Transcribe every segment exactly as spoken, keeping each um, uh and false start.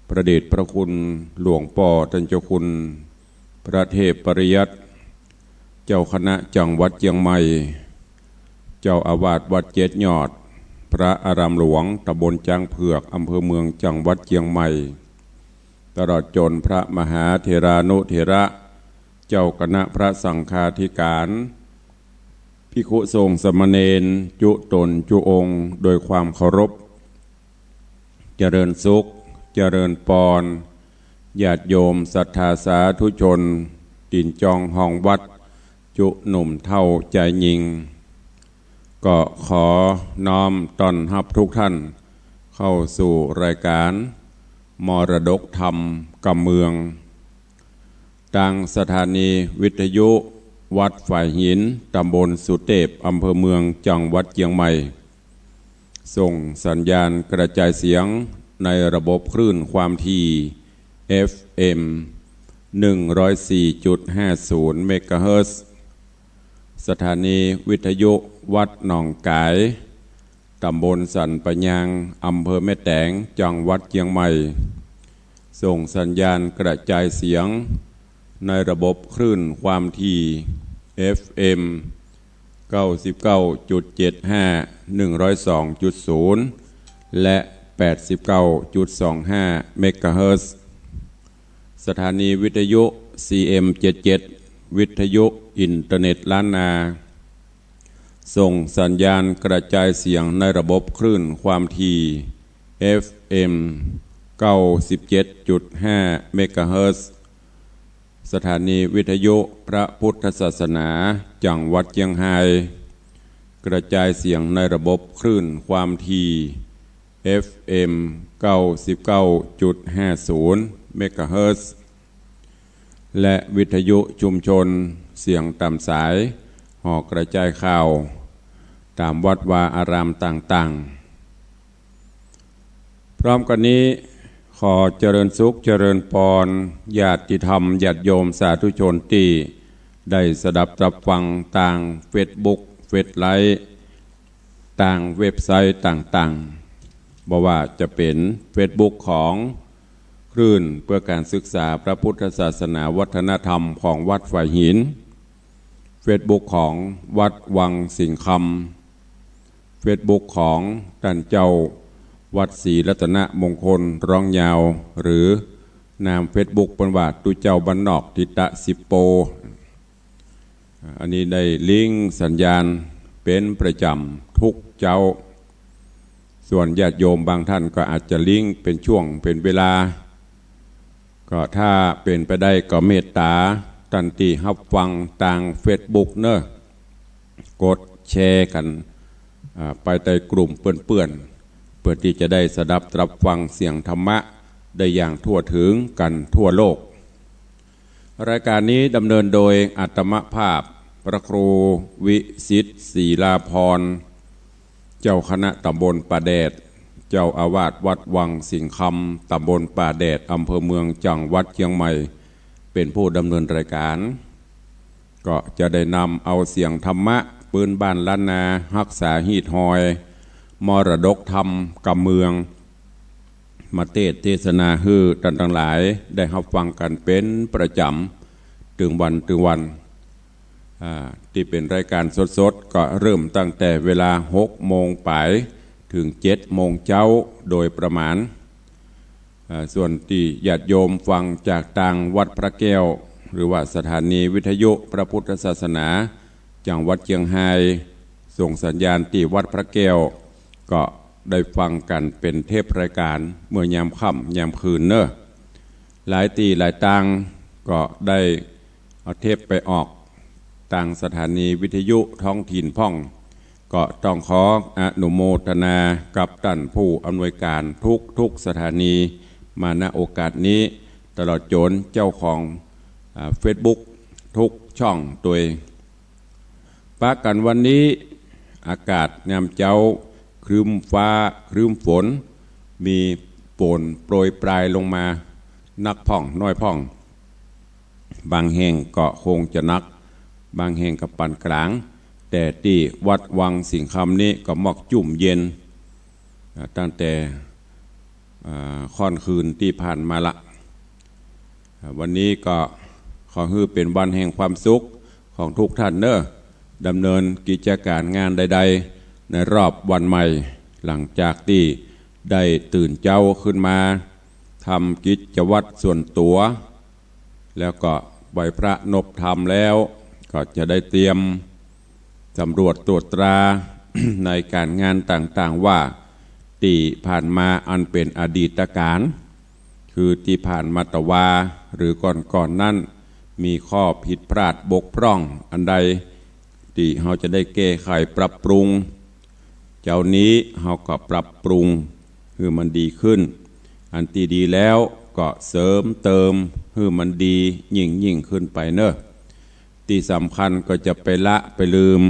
พระเดชพระคุณหลวงป้อต้านเจ้าคุณพระเทพปริยัติ เจ้าคณะจังหวัดเจียงใหม่ เจ้าอาวาสวัดเจ็ดยอด พระอารามหลวงตำบลจ๊างเผือก อำเภอเมือง จังหวัดเจียงใหม่ ตลอดจ๋นพระมหาเถรานุเถระ เจ้าคณะพระสังฆาธิการ ภิกขุสงฆ์สามเณร จุ๊ต๋นจุ๊องค์ โดยความเคารพ เจริญสุข เจริญปอน ญาติโยมศรัทธาสาธุชน ตี๋นจองห้องวัด จุ๊หนุ่มเฒ่าจายญิง ก็ขอน้อมต้อนฮับทุกท่านเข้าสู่รายการมรดกธรรมกำเมือง ตางสถานีวิทยุวัดฝายหิน ตำบลสุเตพ อำเภอเมือง จังหวัดเจียงใหม่ ส่งสัญญาณกระจายเสียงในระบบคลื่นความถี่ เอฟเอ็ม หนึ่งร้อยสี่จุดห้าศูนย์ เมกะเฮิรตซ์ สถานีวิทยุวัดหนองก๋าย ตำบลสันป่ายาง อำเภอแม่แตง จังหวัดเจียงใหม่ ส่งสัญญาณกระจายเสียงในระบบคลื่นความถี่ เอฟเอ็ม เก้าสิบเก้าจุดเจ็ดห้า หนึ่งร้อยสองจุดศูนย์ และ แปดสิบเก้าจุดสองห้า เมกะเฮิรตซ์ สถานีวิทยุ ซีเอ็มเจ็ดเจ็ด วิทยุอินเทอร์เน็ตล้านนา ส่งสัญญาณกระจายเสียงในระบบคลื่นความถี่ เอฟเอ็ม เก้าสิบเจ็ดจุดห้า เมกะเฮิรตซ์ สถานีวิทยุพระพุทธศาสนา จังหวัดเจียงฮาย กระจายเสียงในระบบคลื่นความถี่ เอฟเอ็ม เก้าสิบเก้าจุดห้าศูนย์ เมกะเฮิรตซ์ และวิทยุชุมชนเสียงต๋ามสาย หอกระจายข่าว ต๋ามวัดวาอารามต่างๆ พร้อมกั๋นนี้ ขอเจริญสุขเจริญปอน ญาติธรรมญาติโยมสาธุชนตี้ได้สดับรับฟังตางเฟซบุ๊ก เฟซไลฟ์ ตางเว็บไซต์ต่างๆ บ่ว่าจะเป๋นเฟซบุ๊กของคลื่นเพื่อการศึกษาพระพุทธศาสนาวัฒนธรรมของวัดฝายหิน เฟซบุ๊กของวัดวังสิงห์คำ เฟซบุ๊กของต้านเจ้าวัดศรีรัตนมงคลร้องยาว หรือนามเฟซบุ๊กเปิ้นว่าตุ๊เจ้าบ้านนอกทิตะสิบโป อันนี้ได้ลิงก์สัญญาณเป๋นประจ๋ำทุกเจ๊า ส่วนญาติโยมบางท่านก็อาจจะลิงก์เป๋นช่วงเป๋นเวลา ก็ถ้าเป๋นไปได้ก็เมตต๋าต้านตี้ฮับฟังตางเฟซบุ๊กเนาะ กดแชร์กั๋น อ่า ไปในกลุ่มเปื้อนๆ เพื่อตี้จะได้สดับรับฟังเสียงธรรมะได้อย่างทั่วถึงกั๋นทั่วโลก รายการนี้ดำเนินโดยอาตมาภาพพระครูวิสิทธิ์ ศรีลาภรณ์ เจ้าคณะตำบลป่าแดด เจ้าอาวาสวัดวังสิงห์คำ ตำบลป่าแดด อำเภอเมือง จังหวัดเจียงใหม่ เป๋นผู้ดำเนินรายการ ก็จะได้นำเอาเสียงธรรมะปื้นบ้านล้านนา ฮักษาฮีตฮอย มรดกธรรมกำเมือง มาเตสน์เตสนาหื้อต้านตังหลายได้ฮับฟังกั๋นเป๋นประจ๋ำ ตึงวันตึงวัน อ่า ตี้เป๋นรายการสดๆ ก็เริ่มตั้งแต่เวลาหกโมงป๋ายเถิงเจ็ดโมงเจ๊าโดยประมาณ อ่า ส่วนตี้ญาติโยมฟังจากตางวัดพระแก้ว หรือว่าสถานีวิทยุพระพุทธศาสนา จังหวัดเจียงฮาย ส่งสัญญาณตี้วัดพระแก้ว ก็ได้ฟังกั๋นเป๋นเทปรายการเมื่อยามค่ำยามคืนเนาะ หลายตี้หลายตางก็ได้เอาเทปไปออกตางสถานีวิทยุท้องถิ่นพ่อง ก็ต้องขออนุโมทนากับต้านผู้อำนวยการทุกๆ สถานีมา ณ โอกาสนี้ ตลอดจ๋นเจ้าของ อ่า เฟซบุ๊กทุกช่องตวย ปะกั๋นวันนี้อากาศยามเจ๊าครึ้มฟ้าครึ้มฝน มีฝนโปรยปรายลงมา นักพ่องน้อยพ่อง บางแห่งก็คงจะหนัก บางแห่งก็ปานก๋าง แต่ตี้วัดวังสิงห์คำนี้ก็มอกจุ่มเย็น อ่า ตั้งแต่ อ่า ค่อนคืนตี้ผ่านมาละ อ่า วันนี้ก็ขอหื้อเป๋นวันแห่งความสุขของทุกท่านเน่อ ดำเนินกิจก๋ารงานใดๆ ในรอบวันใหม่ หลังจากตี้ได้ตื่นเจ๊าขึ้นมาทำกิจวัตรส่วนตั๋ว แล้วก็ไหว้พระนบธรรมแล้ว ก็จะได้เตรียมสำรวจตรวจตรา ในก๋ารงานต่างๆ ว่าตี้ผ่านมาอันเป๋นอดีตก๋าล คือตี้ผ่านมาตะวา หรือก่อนๆ นั้น มีข้อผิดพลาดบกพร่องอันใด ตี้เฮาจะได้แก้ไขปรับปรุง เจ๊านี้เฮาก็ปรับปรุงหื้อมันดีขึ้น อันตี้ดีแล้วก็เสริมเติมหื้อมันดียิ่งๆ ขึ้นไปเน่อ ตี้สำคัญก็จะไปละไปลืม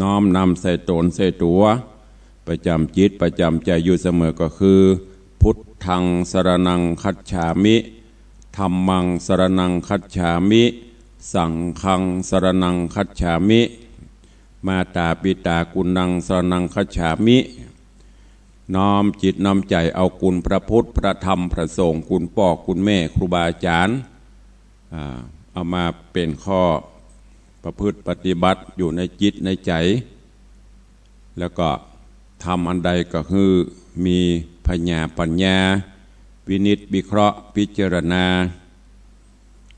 น้อมนำใส่ต๋นใส่ตั๋ว ประจ๋ำจิตประจ๋ำใจ๋อยู่เสมอก็คือ พุทธังสรณังคัจฉามิ ธัมมังสรณังคัจฉามิ สังฆังสรณังคัจฉามิ มาตาปิตากุณังสรณังคัจฉามิ น้อมจิตน้อมใจ๋เอาคุณพระพุทธ พระธรรม พระสงฆ์ คุณป้อคุณแม่ ครูบาอาจ๋ารย์ อ่า เอามาเป๋นข้อประพฤติปฏิบัติอยู่ในจิตในใจ๋ แล้วก็ทำอันใดก็หื้อมีผญาปั๋ญญา วินิจวิเคราะห์พิจารณา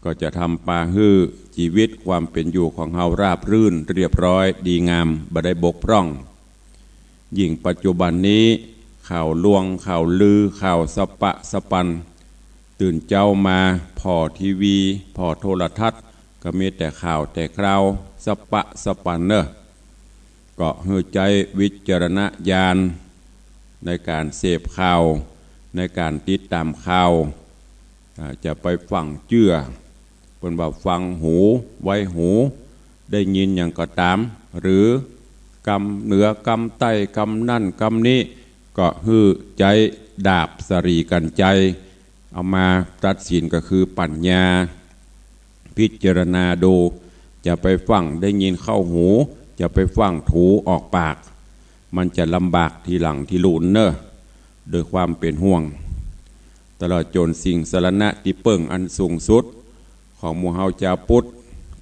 ก็จะทำปาหื้อจีวิตความเป๋นอยู่ของเฮาราบรื่นเรียบร้อยดีงาม บ่ได้บกพร่อง ยิ่งปัจจุบันนี้ ข่าวลวง ข่าวลือ ข่าวสะปะสะปัน ตื่นเจ๊ามาผ่อทีวี ผ่อโทรทัศน์ ก็มีแต่ข่าวแต่คราวสะปะสะปันเน่อ ก็หื้อใจ๊วิจารณญาณในก๋านเสพข่าว ในก๋านติดต๋ามข่าว อ่า จะไปฟั่งเจื้อ เปิ้นว่าฟังหูไว้หู ได้ยินหยังก็ต๋าม หรือก๋ำเหนือก๋ำใต้ก๋ำนั้นก๋ำนี้ ก็หื้อใจ๊ดาบสะหรีกัญไชย เอามาตัดสินก็คือปั๋ญญา พิจารณาดู จะไปฟั่งได้ยินเข้าหู จะไปฟั่งถูออกปาก มันจะลำบากทีหลังทีลุนเน่อ โดยความเป๋นห่วง ตลอดจ๋นสิ่งสรณะตี้เปิ้งอันสูงสุดของหมู่เฮาจาวพุทธ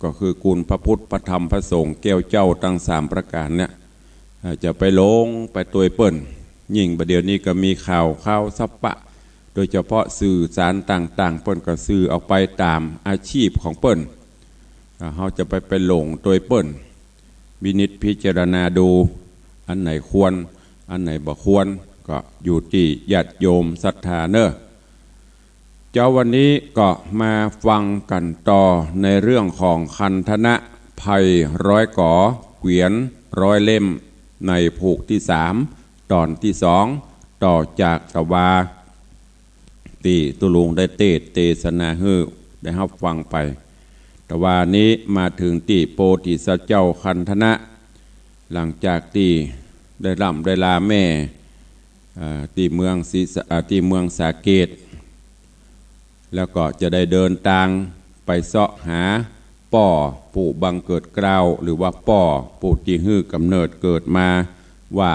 ก็คือคุณพระพุทธ พระธรรม พระสงฆ์ แก้วเจ้าตังสามประก๋านเนี่ย อ่า จะไปหลงไปตวยเปิ้น ยิ่งบ่าเดี่ยวนี้ก็มีข่าว ข่าวสะปะ โดยเฉพาะสื่อสารต่างๆ เปิ้นก็สื่อออกไปต๋ามอาชีพของเปิ้น อ่า เฮาจะไป ไปหลงตวยเปิ้น วินิจพิจารณาดู อันไหนควร อันไหนบ่ควร ก็อยู่ตี้ญาติโยมศรัทธาเน่อ เจ๊าวันนี้ก็มาฟังกั๋นต่อในเรื่องของคันธนะ ไพร้อยก๋อ เกวียนร้อยเล่ม ในผูกตี้สาม ต๋อนตี้สอง ต่อจากตะวา ตี้ตุ๊ลุงได้เตสน์เตสนาหื้อได้ฮับฟังไป ตะวานี้มาเถิงตี้โปธิสัตว์เจ้าคันธนะ หลังจากตี้ได้ร่ำได้ลาแม่ อ่า ตี้เมืองศรีสะ อ่า ตี้เมืองสาเกต แล้วก็จะได้เดินตางไปเซาะหาป้อผู้บังเกิดเกล้า หรือว่าป้อผู้ตี้หื้อกำเนิดเกิดมา ว่า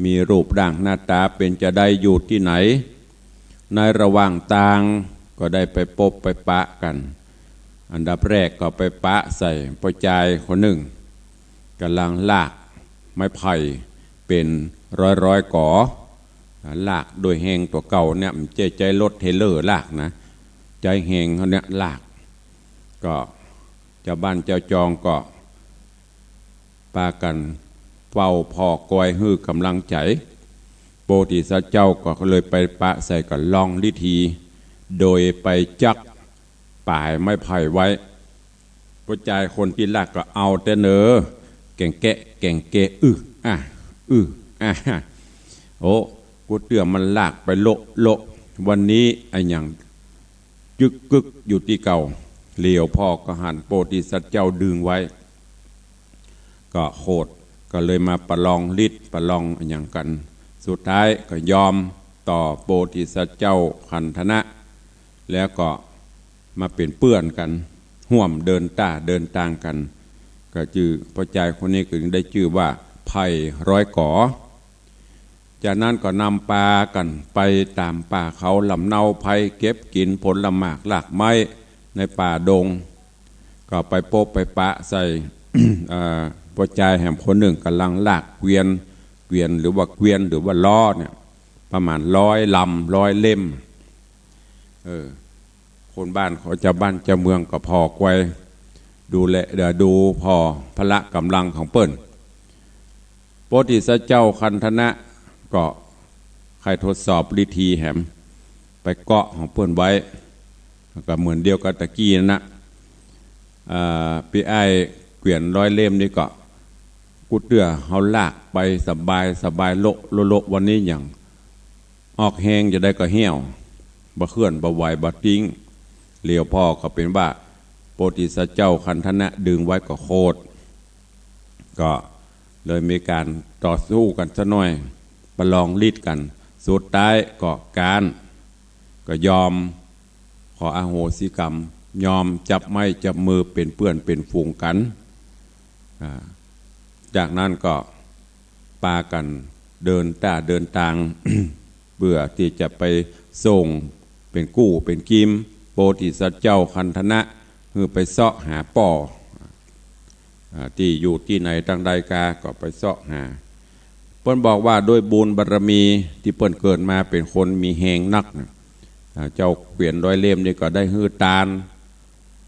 มีรูปร่างหน้าต๋าเป๋นจาใดอยู่ตี้ไหน ในระหว่างตางก็ได้ไปปบไปปะกั๋น อันดับแรกก็ไปปะใส่ป้อจายคนนึ่ง ก่ำลังลากไม้ไผ่เป๋นร้อยๆ ก๋อ ลากโดยแฮงตั๋วเก่าเนี่ย บ่ใจ้ใจ๊รถเทรลเลอร์ลากนะ ใจ๊แฮงเฮาเนี่ยลาก ก็จาวบ้านจาวจองก็ปากั๋นเฝ้าผ่อคอยหื้อกำลังใจ๋ โปธิสัตว์เจ้าก็เลยไปปะใส่กับลองฤๅษี โดยไปจั๊กป๋ายไม้ไผ่ไว้ ป้อจายคนตี้ลากก็เอาแต่เน่อ แก่งแกะแก่งแกะ อึ๊อะ อึ๊อะ โอ้ กูเตื้อมันลากไปโละโละ วันนี้อะหยังจึกกึกอยู่ตี้เก่า เหลียวผ่อก็หันโปธิสัตว์เจ้าดึงไว้ ก็โขด ก็เลยมาประลองฤทธิ์ประลองอะหยังกั๋น สุดท้ายก็ยอมต่อโปธิสัตว์เจ้าคันธนะ แล้วก็มาเป๋นเปื้อนกั๋น ฮ่วมเดินต้าเดินตางกั๋น ก็จื้อป้อจายคนนี้ก็จึงได้จื้อว่าไพร้อยก๋อ จากนั้นก็นำปากั๋นไปต๋ามป่าเขาลำเนาไพร เก็บกิ๋นผลหมากรากไม้ในป่าดง ก็ไปปบไปปะใส่ เอ่อ ป้อจายแหมคนนึ่งก่ำลังลากเกวียน เกวียนหรือว่าเกวียนหรือว่าล้อเนี่ย ประมาณร้อยลำ ร้อยเล่ม เออ คนบ้านเขา จาวบ้านจาวเมืองก็ผ่อคอยดูแล เอ่อ ดูผ่อพละก๋ำลังของเปิ้น โพธิสัตว์เจ้าคันธนะก็ใค่ทดสอบฤทธีแหม ไปเกาะของเปิ้นไว้ ก็เหมือนเดียวกับตะกี้นั่นนะ เอ่อ ปี้อ้ายเกวียนร้อยเล่มนี่ก็ กู้เตื้อเฮาลากไปสบายสบาย โละโละโละ วันนี้หยัง ออกแฮงจะใดก็เหี่ยว บ่เคลื่อน บ่ไหว บ่ติ๊ง เหลียวผ่อก็เป๋นว่า โพธิสัตว์เจ้าคันธนะดึงไว้ก็โคตร ก็เลยมีก๋านต่อสู้กั๋นสักหน้อย ประลองฤทธิ์กั๋น สุดท้ายก็ก๊าน ก็ยอมขออโหสิกรรม ยอมจับไม้จับมือเป๋นเปื้อนเป๋นฝูงกั๋น อ่า จากนั้นก็ปากั๋นเดินต้าเดินตาง เปื้อตี้จะไปส่งเป๋นกู้เป๋นกีม โพธิสัตว์เจ้าคันธนะ หื้อไปเซาะหาป้อ อ่า ตี้อยู่ตี้ไหนตางใดกา ก็ไปเซาะหา เปิ้นบอกว่าด้วยบุญบารมีตี้เปิ้นเกิดมาเป๋นคนมีแฮงนักนะ อ่า เจ้าเกวียนร้อยเล่มนี่ก็ได้หื้อตาน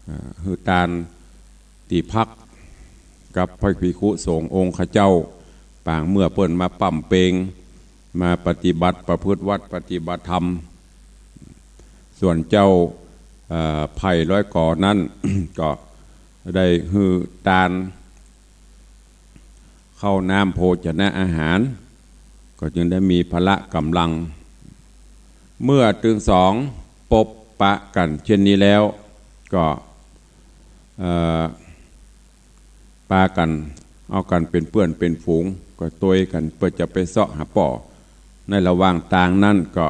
อ่า หื้อตานตี้พักกับพระภิกขุสงฆ์องค์ข้าเจ้า ปางเมื่อเปิ้นมาบำเพ็ญ มาปฏิบัติประพฤติวัตรปฏิบัติธรรม ส่วนเจ้า เอ่อ ไพร่ร้อยก่อนั้น ก็ได้หื้อตาน ข้าวน้ำโภชนะอาหาร ก็จึงได้มีพละก๋ำลัง เมื่อตึงสองปบปะกั๋นเช่นนี้แล้ว ก็ เอ่อ ปากั๋นเอากั๋นเป๋นเปื้อนเป๋นฝูง ก็ตวยกั๋นเปื้อจะไปเซาะหาป้อ ในระหว่างตางนั้นก็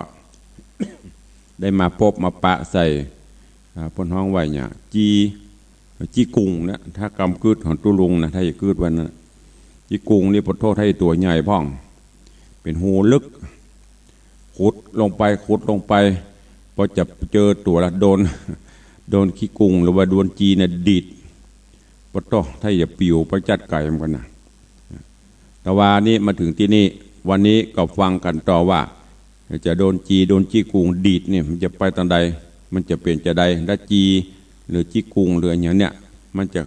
ได้มาปบมาปะใส่ อ่า เปิ้นฮ้องว่าหยัง จี จีกุงนะ ถ้ากำกึ๊ดของตุ๊ลุงนะ ถ้าจะกึ๊ดว่านั้น จีกุงนี่ปะโธ่ ไอ้ตั๋วใหญ่พ่อง เป๋นฮูลึก ขุดลงไป ขุดลงไป ปอจะเจอตั๋วละ โดน โดนขี้กุงหรือว่าโดนจีน่ะดีด ปะโธ่ ไอ้จะปิ๋วไปจั๊ดไก๋เหมือนกั๋นนะ แต่ว่านี้มาเถิงตี้นี่ วันนี้ก็ฟังกั๋นต่อว่า จะโดนจี โดนจีกุงดีดนี่ มันจะไปตางใด มันจะเป๋นจาใด ละจี หรือจีกุง หรืออะหยังเนี่ย มันจะ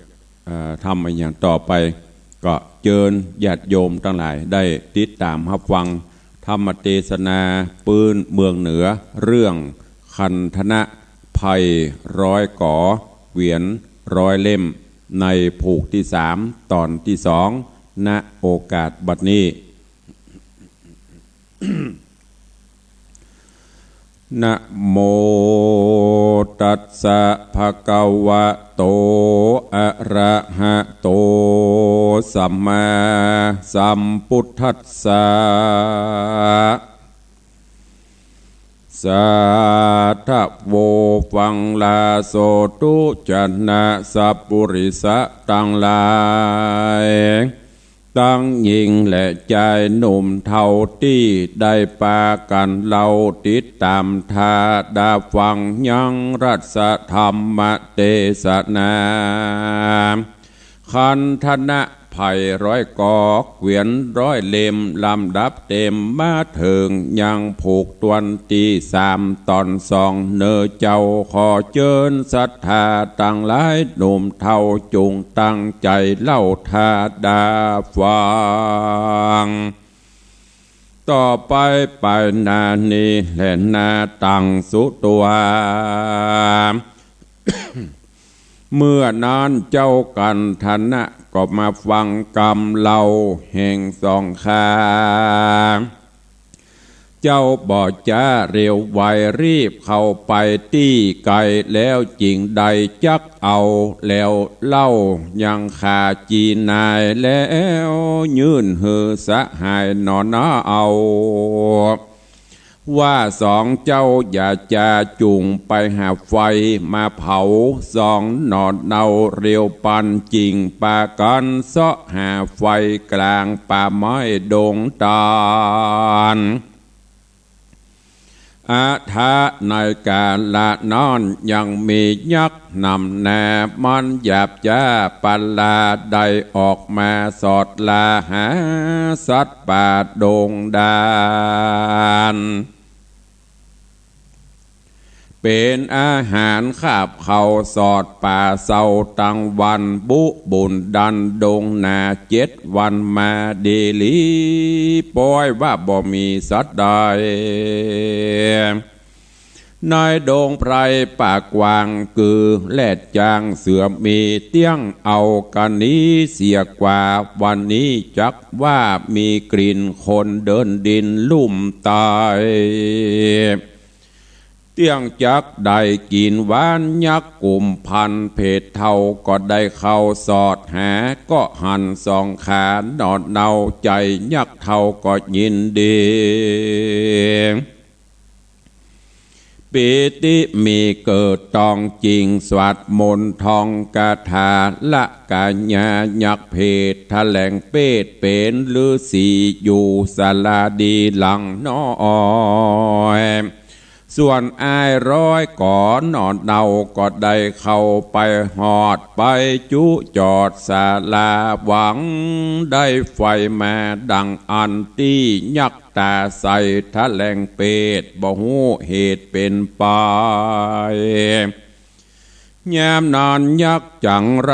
เอ่อ ทำอะหยังต่อไป ก็เจิญญาติโยมตังหลายได้ติดต๋ามฮับฟัง ธรรมเตสนาปื๊นเมืองเหนือ เรื่องคันธนะไพร่ร้อยก๋อ เกวียนร้อยเล่ม ในผูกตี้สาม ต๋อนตี้สอง ณ โอกาสบัดนี้ นะโมตัสสะภะคะวะโต อะระหะโต สัมมาสัมพุทธัสสะ สาธะโว ฟังลาโสธุ จะนะสัปปุริสะตังหลาย ตังญิงและจายหนุ่มเฒ่าตี้ได้ปากั๋นเล่าติดต๋ามถ้าดาฟังยังรัสธรรมเตสนา คันธนะไพร่ร้อยก๋อ เกวียนร้อยเล่ม ลำดับเต็มมาเถิงยังผูกตวนตี้สาม ต๋อนสอง เน่อเจ้า ขอเจิญศรัทธาตังหลายหนุ่มเฒ่าจุ่งตั้งใจ๋เล่าถ้าดาฟัง ต่อไปไปหน้านี้แหละ หน้าตังสุตัว เมื่อนั้นเจ้าคันธนะก็มาฟังกำเล่าแห่งสองข้า เจ้าบ่จ๊าเร็วไว รีบเข้าไปตี้ไก๋ แล้วจึงได้จักเอา แล้วเล่ายังข้าจีนาย แล้วยื่นหื้อสหายหนอนาเอา ว่าสองเจ้าอย่าจา จุ่งไปหาไฟมาเผาสองหน่อเนา เร็วปันจิ่งปากั๋นเซาะหาไฟกล๋างป่าไม้ดงตาล อะถะ ในกาละนั้นยังมียักษ์นำหน้า มันหยาบจ๊าปะลา ได้ออกมาสอดลาหาสัตว์ป่าดงดาน เป๋นอาหารคาบเข่าสอดป่าเซาตังวัน บุบุญดันดงนาเจ็ดวันมาดีหลี ป้อยว่าบ่มีสัตว์ใด ในดงไพรป่ากว้าง กือแรดจ๊างเสือมี เตี้ยงเอากั๋นหนีเสียกว่า วันนี้จักว่ามีกลิ่นคนเดินดินลุ่มตาย เตี้ยงจักได้กิ๋นหวาน ยักษ์กุมพันเผดเฒ่า ก็ได้เข้าสอดหา ก็หันสองขาหน่อเนา ใจ๋ยักษ์เฒ่าก็ยินดี ปีติมีเกิดต้องจิ่ง สวดมนต์ท่องคาถา ละกายายักษ์เผด แถลงเปดเป๋นฤๅษี อยู่ศาลาดีหลังน้อย ส่วนอ้ายร้อยก่อหน่อเนา ก็ได้เข้าไปฮอด ไปจุจอดศาลา หวังได้ไฟมาดังอั้น ตี้ยักษ์ต๋าใสแถลงเปด บ่ฮู้เหตุเป๋นไป ยามนั้นยักษ์จั๋งไร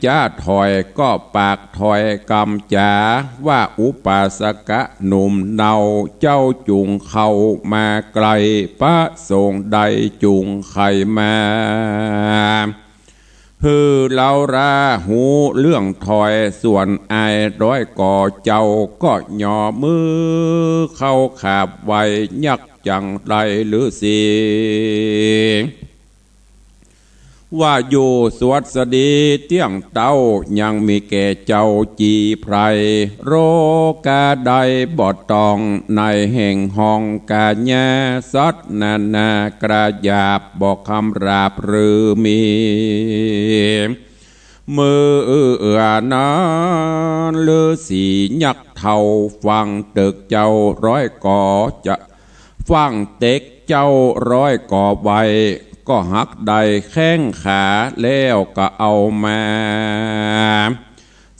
จะถอย ก็ปากถอยกำจ๋า ว่าอุปาสกะหนุ่มเนา เจ้าจุ่งเข้ามาใก้ ประสงค์ใดจุ่งใค่มา หื้อเฮาราฮู้เรื่องถอย ส่วนอ้ายร้อยก่อเจ้า ก็ย่อมือเข้าขาบไหว้ ยักษ์จั๋งไรฤๅษี ว่าอยู่สวัสดีเตี้ยงเต้า ยังมีแก่เจ้าจีไพร โรคาใดบ่ต้อง ในแห่งห้องกายา สัตว์นานาคราหยาบ บ่คำหยาบหรือมี เมื่อนั้นฤๅษียักษ์เฒ่า ฟังเต๊กเจ้าร้อยก่อจะ ฟังเต๊กเจ้าร้อยก่อไว้ ก็หักได้แข้งขา แล้วก็เอามา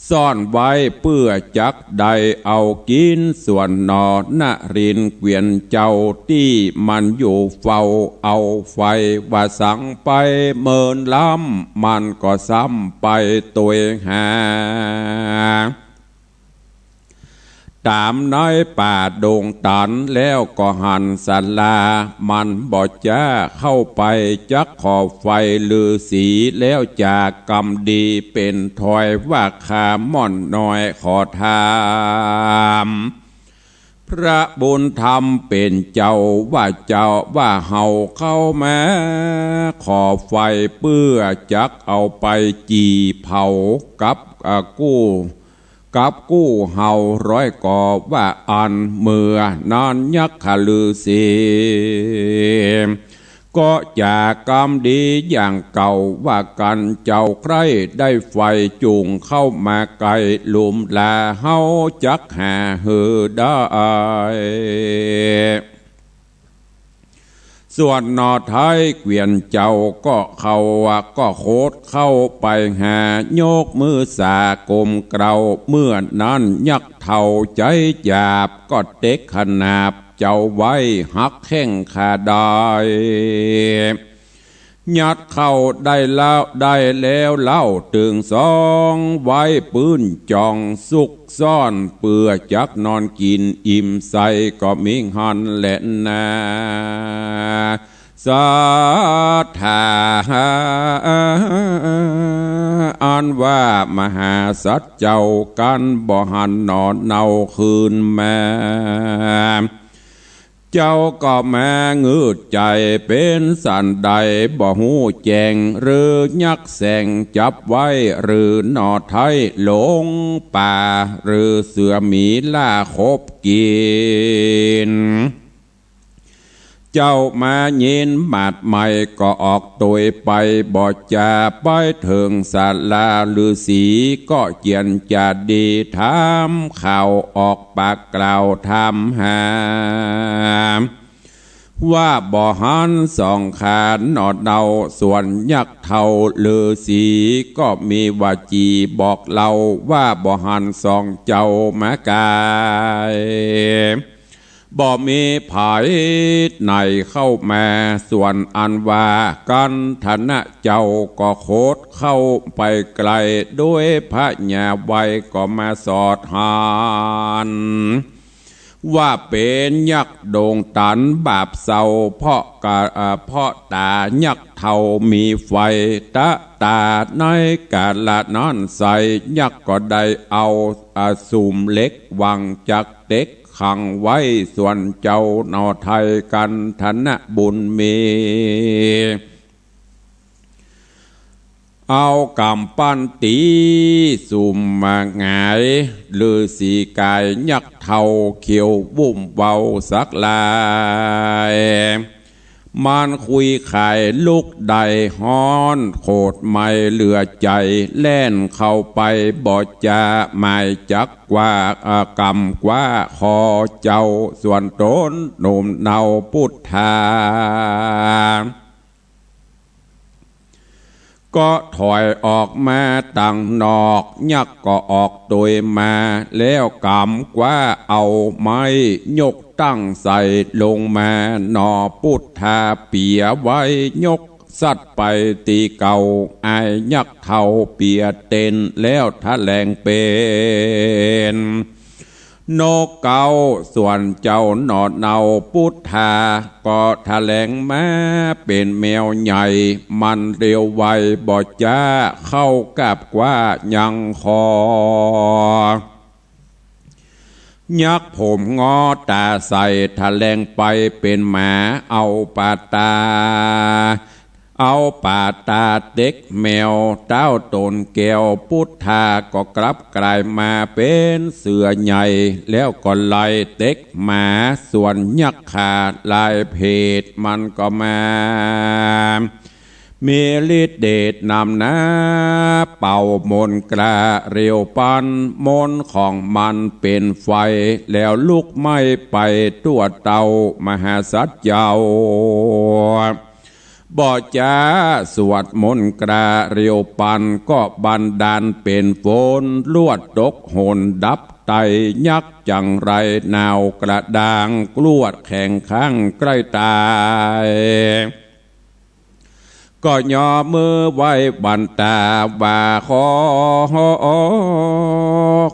ซ่อนไว้ เปื้อจักได้เอากิ๋น ส่วนหน่อนรินทร์เกวียนเจ้า ตี้มันอยู่เฝ้าเอาไฟ ว่าสังไปเมินล้ำ มันก็ซ้ำไปตวยหา ต๋ามในป่าดงตัน แล้วก็หันศาลา มันบ่จ๊าเข้าไป จักขอไฟฤๅษี แล้วจากกำดีเป๋นถอย ว่าข้าม่อนน้อยขอถาม พระบุญธรรมเป๋นเจ้า ว่าเจ้า ว่าเฮาเข้ามาขอไฟ เปื้อจักเอาไปจี่เผากับ อ่า กู้ กับกู้เฮาร้อยก่อ ว่าอั้น เมื่อนั้นยักขฤๅษี ก็จากกำดีอย่างเก่า ว่ากั๋นเจ้าใคร่ได้ไฟ จุ่งเข้ามาใก้ลุ่มลา เฮาจักหาหื้อได้ ส่วนหน่อไท้เกวียนเจ้าก็เข้า ก็โคดเข้าไปหา ยกมือสาก้มเกล้า เมื่อนั้นยักษ์เฒ่าใจ๋หยาบ ก็เต๊กขนาบเจ้าไว้ หักแข้งขาได้ ยัดเข้าได้แล้ว ได้แล้วเล่า ตึงสองไว้ปื้นจ่อง ซุกซ่อนเปื้อจักนอนกิ๋น อิ่มใส่ก็มีหั้นแหละนา ศรัทธา อันว่ามหาสัตว์เจ้า กันบ่หันหน่อเนาคืนมา เจ้าก็มางืดใจ๋เป๋นสันใด บ่ฮู้แจ้งหรือยักษ์แสงจับไว้ หรือหน่อไท้หลงป่า หรือเสือหมีล่าขบกิ๋น เจ้ามายินบาดใหม่ก็ออกตวยไป บ่จาไปเถิงศาลาฤๅษี ก็เจียรจาดีถามข่าวออกปากกล่าวถามหา ว่าบ่หันสองขาหนอเนา ส่วนยักษ์เฒ่าฤๅษีก็มีวาจีบอกเล่า ว่าบ่หันสองเจ้ามากาย บ่มีไผไหนเข้ามา ส่วนอันว่ากันธนะเจ้าก็โคตรเข้าไปไกล ด้วยพญาไวยก็มาสอดหัน ว่าเป๋นยักษ์โด่งตันบาปเศร้า เพราะกะ เอ่อ เพราะต๋ายักษ์เฒ่ามีไฟตะต๋า ในกาละนั้นไส้ยักษ์ก็ได้เอา เอ่อ สุมเหล็กหวังจักเต็กขังไว้ ส่วนเจ้าหนอไทยกันธนะบุญมี เอาก๋ำปั้นตี๋สุมมาหงาย ฤๅษีกายยักษ์เฒ่าเขียววุ่มเว้าสักลาย มันคุยขายลุกได้ฮ้อนโขดไหม้เหลือใจ๋ แล่นเข้าไปบ่จาหมายจักกว้า เอ่อ ก๋ำคว้าคอเจ้า ส่วนต๋นหนุ่มเนาปุทธา ก็ถอยออกมาตังนอก ยักษ์ก็ออกตวยมา แล้วก๋ำคว้าเอาไม้ยกตั้งใส่ลงมา หนอปุทธาเปียไว้ ยกสัตว์ไปตี้เก่า อ้ายยักษ์เฒ่าเปียเต้น แล้วแถลงเป๋น นกเก๊า ส่วนเจ้าหนอเนาปุทธา ก็แถลงมาเป๋นแมวใหญ่ มันเร็วไวบ่จาเข้ากราบคว้ายังคอ ยักษ์ผมงอต๋าใส แถลงไปเป๋นหมา เอาปาต๋า เอาปาต๋าเต็กแมว ต้าวต๋นแก้วปุทธา ก็กลับกลายมาเป๋นเสือใหญ่ แล้วก็ไล่เต็กหมา ส่วนยักขาลายเพศ มันก็มา มีฤทธิ์เดชนำหน้า เป่ามนต์กล้าเร็วปัน มนต์ของมันเป๋นไฟ แล้วลุกไหม้ไปทั่วเต้ามหาสัตว์เจ้า บ่จาสวดมนต์กล้าเร็วปัน ก็บันดาลเป๋นฝนลวดตกหนดับไต ยักษ์จังไรหนาวกระด้าง กลวดแข็งข้างใกล้ต๋าย ก็ยอมมือไหว้บันต๋าว่า ขอ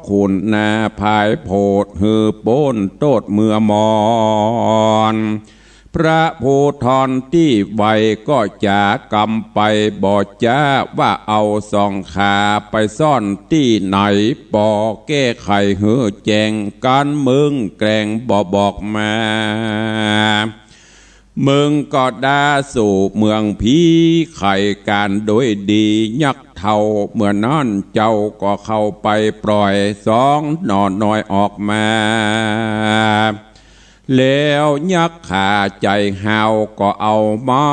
คุณนาผายโผดหื้อป๊นโต้ษเมื่อมอน พระภูธรตี้ไวก็จ๋ากำไป บ่จาว่าเอาสองขาไปซ่อนตี้ไหน ปอแก้ไขหื้อแจ้ง กันเมิงแกล้งบ่บอกมา เมิงก็ดาสู่เมืองผี ไขก๋านโดยดี ยักษ์เฒ่าเมื่อนั้นเจ้าก็เข้าไปปล่อย สองหน่อน้อยออกมา แล้วยักษ์ขาใจ๋ห้าวก็เอาไม้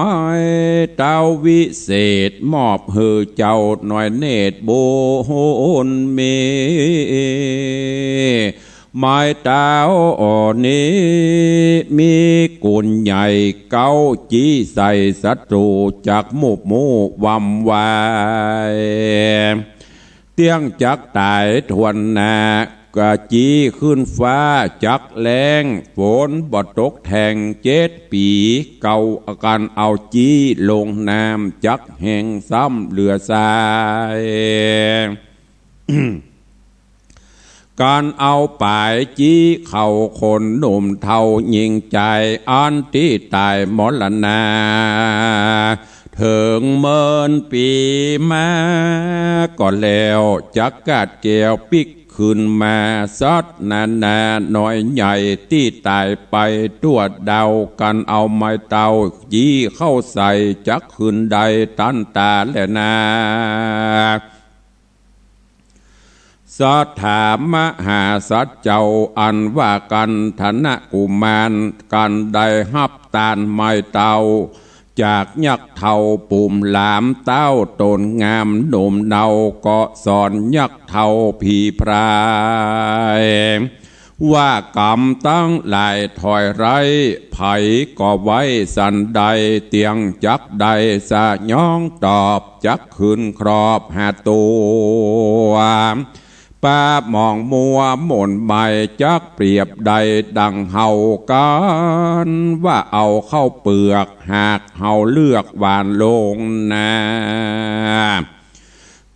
เต้าวิเศษ มอบหื้อเจ้าน้อยเนตรบุญมี ไม้เต้าอ่อนี้มีกุณใหญ่เก๊า จี้ใส่ศัตรูจักมุบมู่วำวาย เตี้ยงจักต๋ายถ้วนหน้า ก็จี้ขึ้นฟ้าจักแล้ง ฝนบ่ตกแทงเจ็ดปี๋ เก่ากั๋นเอาจี้ลงน้ำจักแห้งซ้ำเหลือทราย ก๋านเอาป๋ายจี้เข้าคนหนุ่มเฒ่าญิงจาย อันตี้ต๋ายมรณา เถิงเมินปี๋มาก็แล้ว จักกาดแก้วปิ๊กขึ้นมา สัตว์นานาน้อยใหญ่ตี้ต๋ายไปทั่วดาว ก๋านเอาไม้เต้าจี้เข้าใส่จักขึ้นได้ตันต๋าแลนา สถามหาสัตว์เจ้า อันว่ากันทนะกุมาร กันได้ฮับตานไม้เต้า จากยักษ์เฒ่าปุ่มหลาม เต๊าต๋นงามหนุ่มเนา ก็สอนยักษ์เฒ่าผีพราย ว่ากรรมตังหลายถอยไร้ ใผก็ไว้สันใด เตียงจักได้สยองตอบ จักคืนครอบหาตั๋ว ปาหมองมัวหม่นไหม้ จักเปรียบได้ดังเฮา กันว่าเอาข้าวเปือก หากเฮาเลือกหว่านลงนา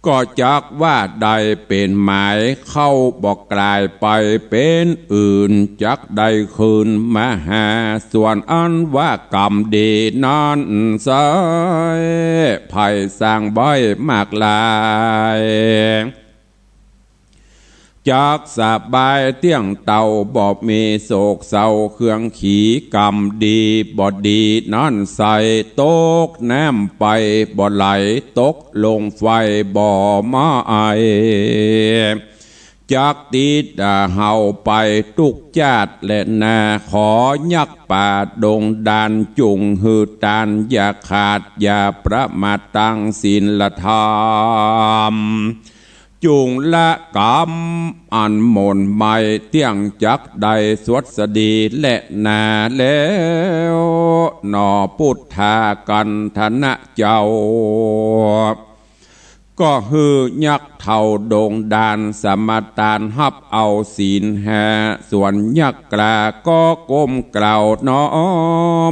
ก็จักว่าได้เป๋นหมาย เข้าบ่กลายไปเป๋นอื่น จักได้คืนมาหา ส่วนอันว่ากรรมดีนั้นไซร้ ใผสร้างไว้มากหลาย จักสบายเตี้ยงเต้า บ่มีโศกเศร้าเครื่องขี กรรมดีบ่ดีนั้นไซร้ ตกน้ำไปบ่ไหล ตกลงไฟบ่ไหม้ จักติดเฮาไปตุ๊กจาติแลนา ขอยักษ์ป่าดงด่าน จุ่งหื้อตานอย่าขาด อย่าประมาทตังศีลธรรม จุ่งละกรรมอันหม่นไหม้ เตี้ยงจักได้สวัสดีแลนา แล้วหนอปุทธากันทนะเจ้า ก็หื้อยักษ์เฒ่าดงด่านสมาตานฮับเอาศีลห้า ส่วนยักษ์กล้าก็ก้มเกล้าน้อ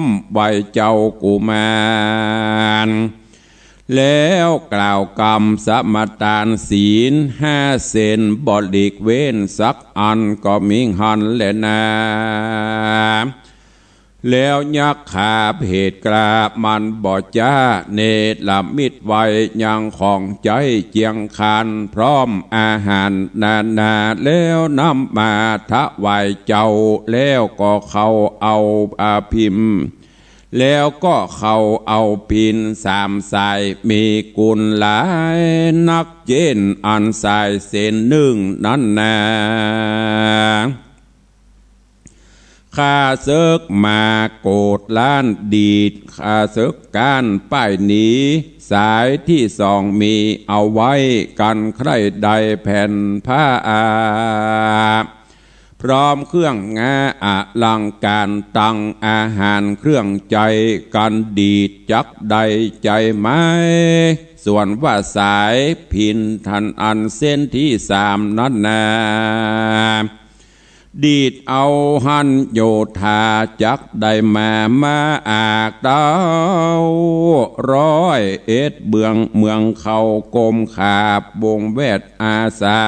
มไหว้เจ้ากุมาร แล้วกล่าวกำสมาตานศีลห้าเส้น บ่หลีกเว้นสักอันก็มิหั้นแลนา แล้วยักขาเพศกล้ามันบ่จ๊า เนรมิตไว้ยังของใจ๊เจียงคาน พร้อมอาหารนานา แล้วนำมาถวายเจ้า แล้วก็เข้าเอาอาพิม แล้วก็เข้าเอาพิณสามสาย มีกุณหลายนัก เจ้นอันสายเส้นนึ่งนั้นนา ข้าเสิกมาโกดล้านดีด ข้าเสิกก้านป้ายหนี สายตี้สองมีเอาไว้ กันใคร่ได้แผ่นผ้าอา พร้อมเครื่องงาอลังก๋าน ตังอาหารเครื่องใจ๊ กันดีดจักได้ใจ๊ไหม ส่วนว่าสายพิณทันอันเส้นตี้สามนั้นนา ดีดเอาหั้นโยธาจักได้มา มาอากเต้า ร้อยเอ็ดเมือง เมืองเขากมขาบวงแวดอาสา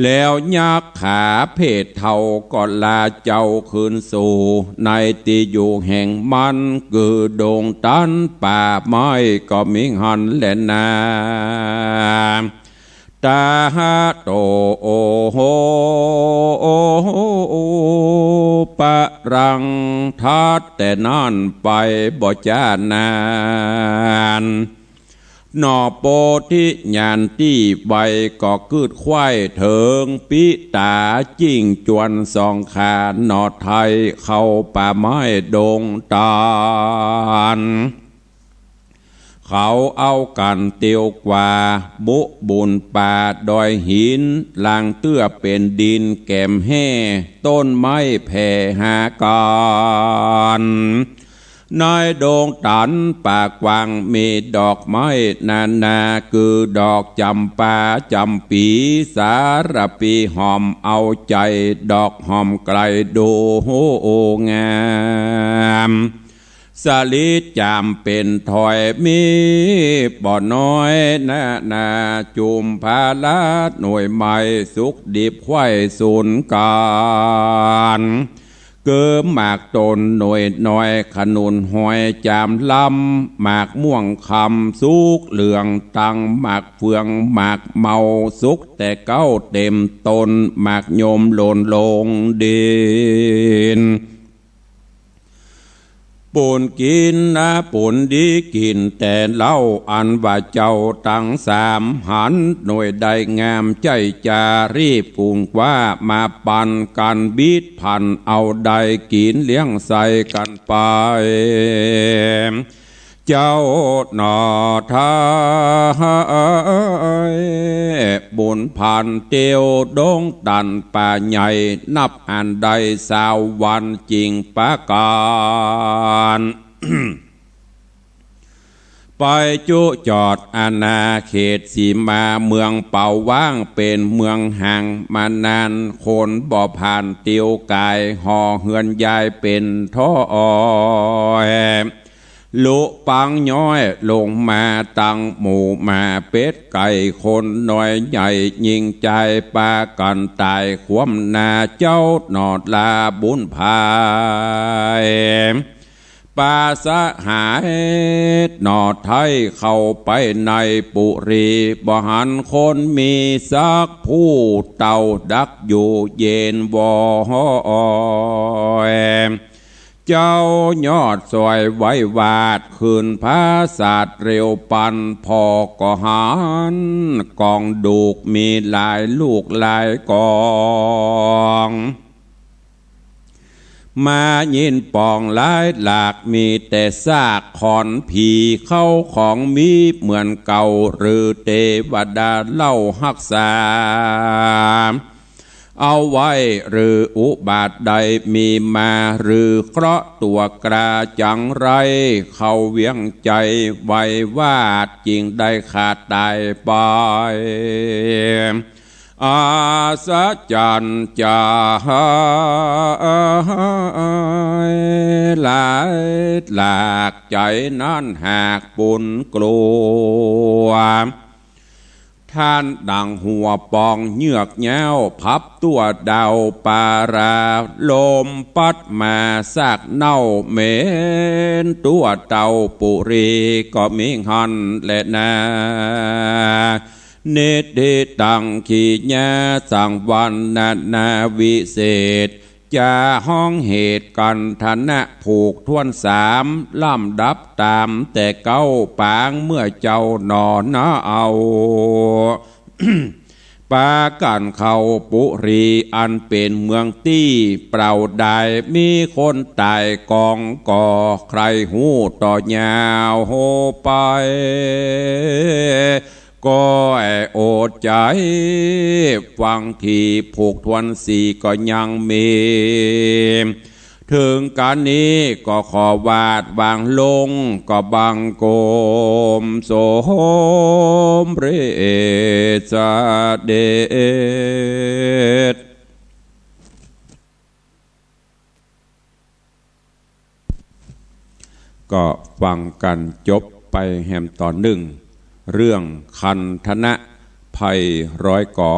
แล้วยักขาเพศเฒ่าก็ลาเจ้าคืนสู่ ในตี้อยู่แห่งมัน คือดงตันป่าไม้ก็มิหั้นแลนา ตาหะโต โอโห ปะรัง ถัดแต่นั้นไปบ่จ๊านาน หน่อโพธิญาณตี้ไวก็คืดไขว้เถิง ปิตาจิ้งจวนสองขา หน่อไทรเข้าป่าไม้ดงตัน เขาเอากั๋นเตียวกว่า บุบุญป่าดอยหิน ลางเตื้อเป๋นดินแก๋มแห้ ต้นไม้แผ่หากั๋น ในดงตันป่ากว้างมีดอกไม้นานา คือดอกจ๋ำปาจ๋ำปี๋ สาระปี๋หอมเอาใจ๋ ดอกหอมไกลดูงาม สาลีจ๋ามเป๋นถ้อยมีบ่น้อยนานา จุมพาลาหน่วยไม้สุกดิบไขว้สูนกั๋น คือหมากต้นหน่วยน้อย ขนุนหอยจ๋ามลำ หมากม่วงคำสุกเหลืองตัง หมากเฟืองหมากเมาสุกแต่เก๊าเต๋มต้น หมากยมหล่นลงดิน ปูนกิ๋นนะ ปูนดีกิ๋นแต่เหล้า อันว่าเจ้าตังสามหัน หน่วยได้งามใจ๊จารีบกุ่งกว้า มาปันกั๋นบิดผัน เอาได้กิ๋นเลี้ยงใส่กั๋นไป เจ้าหน่อไท้ บุญผ่านเตียวดงตันป่าใหญ่ นับอันได้ซาววันจิ่งประก๋าน ไปจุจอดอาณาเขตสีมา เมืองเป่าว้างเป๋นเมืองห่างมานาน คนบ่ผ่านเตียวก๋าย หอเฮือนยายเป๋นถ้อย ลุปังย้อยลงมาตังหมู่หมา เป็ดไก่คนน้อยใหญ่ยิ่งจาย ปากั๋นต๋ายคว่ำหน้า เจ้าหน่อลาบุญภาย ปาสหายหน่อไท้เข้าไปในปุรี บ่หันคนมีสักผู้ เต้าดักอยู่เย็นวอย เจ้ายอดสวยไว้วาด ขึ้นผาสาทเร็วปัน ผ่อก็หันก๋องดูก มีหลายลูกหลายก๋อง มายินป๋องหลายหลาก มีแต่ซากขอนผี เข้าของมีเหมือนเก่า หรือเตวดาเล่าฮักษา เอาไว้หรืออุบาทใดมีมา หรือเคราะห์ตั๋วกราจังไร เข้าเวียงใจ๋ไววาด จิ่งได้ขาดต๋ายไป อัศจรรย์จาหาย หลายหลากใจ๋นั้นหากปูนกลัว ท่านดั่งหัวป๋องเยือกเย้า พับตั๋วดาวปารา ลมปั๊ดมาซากเน่าเหม็น ตั๋วเต้าปุรีก็มีหั้นแลนา นิทธิตัง กิริยาสังวรรณนาวิเศษ จะฮ้องเหตุกันธนะผูกถ้วนสาม ลำดับต๋ามแต่เก๊าปาง เมื่อเจ้าหน่อนะเอา ปากั๋นเข้าปุรี อันเป๋นเมืองตี้เปล่าดาย มีคนต๋ายก๋องก่อ ใครฮู้ต่อยาวไป ก็อดใจ๋ฟังที ผูกถ้วนสี่ก็ยังมี เถิงก๋านนี้ก็ขอวาดวางลง ก็บังคมสมเร็จเสด็จ ก็ฟังกั๋นจบไปแหมต๋อนนึ่ง เรื่องคันธนะ ไพร้อยก๋อ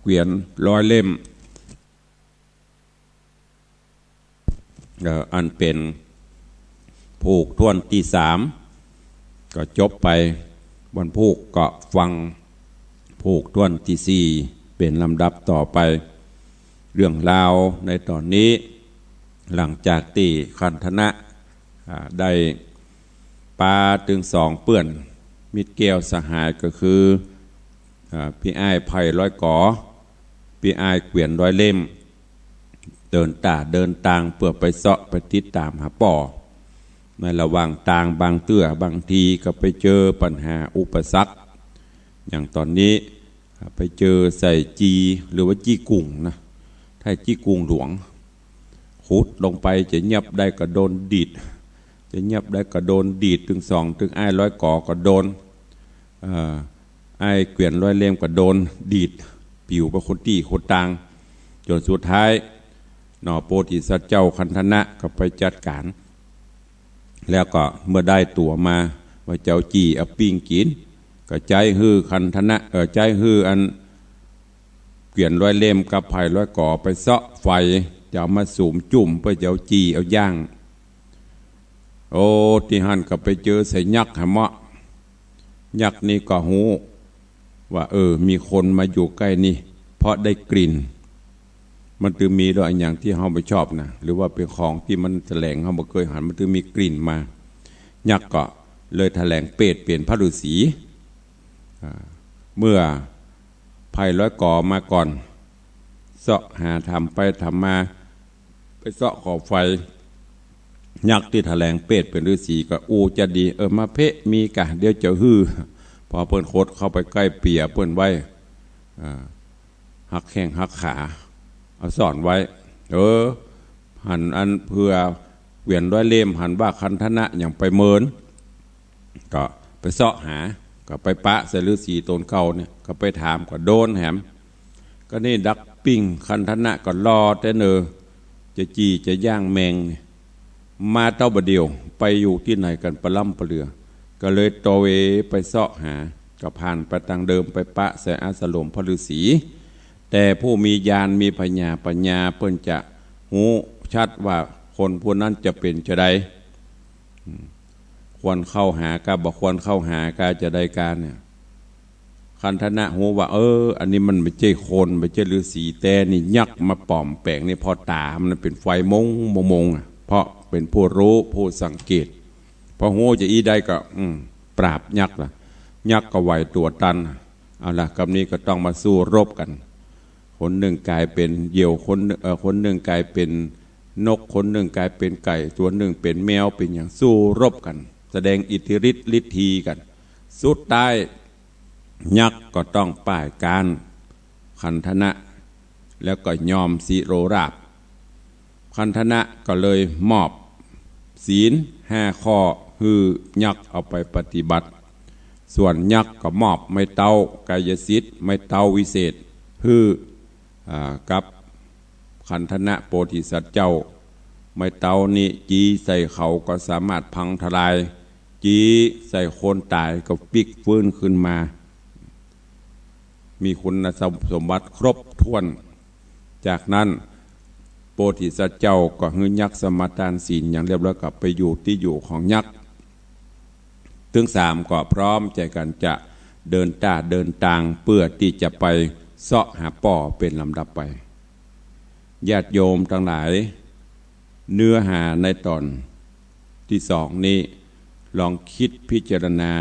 เกวียนร้อยเล่ม เอ่อ อันเป๋นผูกถ้วนตี้สาม ก็จบไป วันพูกก็ฟังผูกถ้วนตี้สี่ เป๋นลำดับต่อไป เรื่องราวในต๋อนนี้ หลังจากตี้คันธนะ อ่า ได้ปาตึงสองเปื้อน มิตรแก้วสหายก็คือ อ่า ปี้อ้ายไพร้อยก๋อ ปี้อ้ายเกวียนร้อยเล่ม เดินต๋าเดินตางเปื้อไปเซาะไปติดต๋ามหาป้อ ในระหว่างตางบางเตื้อบางทีก็ไปเจอปัญหาอุปสรรค อย่างต๋อนนี้ ไปเจอใส่จี หรือว่าจี้กุ่งนะ ไท้จี้กุ่งหลวง ขุดลงไปจะเยียบได้ก็โดนดีด จะเยียบได้ก็โดนดีด ตึงสอง ตึงอ้ายร้อยก๋อก็โดน เอ่อ อ้ายเกวียนร้อยเล่มก็โดนดีด ปิ๋วไปคนตี้คนตาง จ๋นสุดท้าย หน่อโพธิสัตว์เจ้าคันธนะก็ไปจัดก๋าน แล้วก็เมื่อได้ตั๋วมา ว่าจะเอาจี้เอาปิ้งกิ๋น ก็ใจ๊หื้อคันธนะ เอ่อ ใจ๊หื้ออันเกวียนร้อยเล่มกับไพร้อยก๋อไปเซาะไฟ จะเอามาสุมจุ่มเปื้อจะเอาจี้เอาย่าง โอ้ ตี้หั้นก็ไปเจอใส่ยักษ์หะเมาะ ยักษ์นี่ก็ฮู้ว่า เออ มีคนมาอยู่ใก้นี่ เพราะได้กลิ่น มันตึงมีด้วยอะหยังตี้เฮาบ่ชอบนะ หรือว่าเป๋นของตี้มันแสลงเฮาบ่เกยหัน มันตึงมีกลิ่นมา ยักษ์ก็เลยแสลงเปรตเป๋นพระฤาษี อ่า เมื่อไพร่ร้อยก๋อมาก่อน เซาะหาถามไปถามมา ไปเซาะก่อไฟ ยักษ์ตี้แสลงเปรตเป๋นฤาษีก็อู้จะดี เออ มาเป๊ะ มีก่ะ เดี๋ยวจะหื้อ พอเปิ้นขดเข้าไปใก้เปียะเปิ้นไว้ อ่า หักแข้งหักขา เอาซ่อนไว้ เออ หันอันเปื้อเกวียนร้อยเล่ม หันว่าคันธนะยังไปเมิน ก็ไปเซาะหา ก็ไปปะใส่ฤาษีต๋นเก่าเนี่ย ก็ไปถามก็โดนแหม ก็นี่ดักปิ้ง คันธนะก็รอแต่เนอ จะจี้จะย่างแมง มาเต้าบ่าเดี่ยว ไปอยู่ตี้ไหนกั๋นปะล้ำปะเหลือ ก็เลยตระเวนไปเซาะหา ก็ผ่านไปตางเดิม ไปปะใส่อาสรมพระฤาษี แต่ผู้มีญาณมีผญาปัญญาเปิ้นจะฮู้ชัดว่าคนผู้นั้นจะเป๋นจะใด อืม ควรเข้าหากา บ่ควรเข้าหากา จะใดกาเนี่ย คันธนะฮู้ว่า เออ อันนี้มันบ่ใจ้คน บ่ใจ้ฤาษีแต๊นี่ ยักษ์มาปลอมแป๋งนี่ เพราะต๋ามันเป๋นไฟมงมงๆ อะ เพราะเป๋นผู้ฮู้ ผู้สังเกต พอฮู้จะอี้ได้ก็ อืม ปราบยักษ์ละ ยักษ์ก็ไหวตั๋วตัน เอาละ กำนี้ก็ต้องมาสู้รบกั๋น คนนึ่งก๋ายเป๋นเหยี่ยว คนนึ่ง เอ่อ คนนึ่งก๋ายเป๋นนก คนนึ่งก๋ายเป๋นไก่ ตั๋วนึ่งเป๋นแมว เป๋นหยัง สู้รบกั๋น แสดงอิทธิฤทธิ์ฤทธีกั๋น สุดท้าย ยักษ์ก็ต้องป้ายก๊านคันธนะ แล้วก็ยอมสิโรราษฎร์ คันธนะก็เลยมอบศีลห้าข้อหื้อยักษ์เอาไปปฏิบัติ ส่วนยักษ์ก็มอบไม้เต๊ากายสิทธิ์ ไม้เต๊าวิเศษ หื้อ อ่า กับคันธนะโพธิสัตว์เจ้า ไม้เต๊านี้จี้ใส่เขาก็สามารถพังทลาย จี้ใส่คนต๋ายก็ปิ๊กฟื้นขึ้นมา มีคุณสมบัติครบถ้วน จากนั้นโพธิสัตว์เจ้าก็หื้อยักษ์สมาทานศีลอย่างเรียบร้อย ก็ไปอยู่ตี้อยู่ของยักษ์ ตึงสามก็พร้อมใจ๋กั๋นจะเดินต้าเดินตาง เปื้อตี้จะไปเซาะหาป้อเป๋นลำดับไป ญาติโยมตังหลาย เนื้อหาในต๋อนตี้สองนี้ ลองกึ๊ดพิจารณา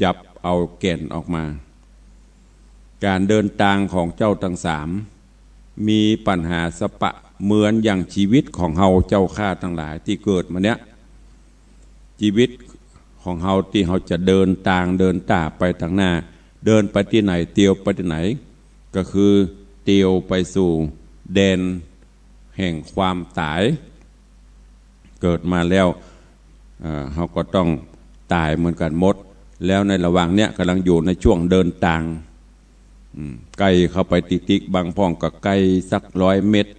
จับเอาแก่นออกมา ก๋านเดินตางของเจ้าตังสาม มีปัญหาสะปะเหมือนอย่างจีวิตของเฮาเจ้าข้าตังหลายตี้เกิดมาเนี้ย จีวิตของเฮาตี้เฮาจะเดินตางเดินต้าไปตางหน้า เดินไปตี้ไหน เตียวไปตี้ไหน ก็คือเตียวไปสู่แดนแห่งความต๋าย เกิดมาแล้ว เอ่อ เฮาก็ต้องต๋ายเหมือนกั๋นหมด แล้วในระหว่างเนี้ยก่ำลังอยู่ในช่วงเดินตาง อืม ใก้เข้าไปติ๊กๆ บางพ่องก็ใก้สักร้อยเมตร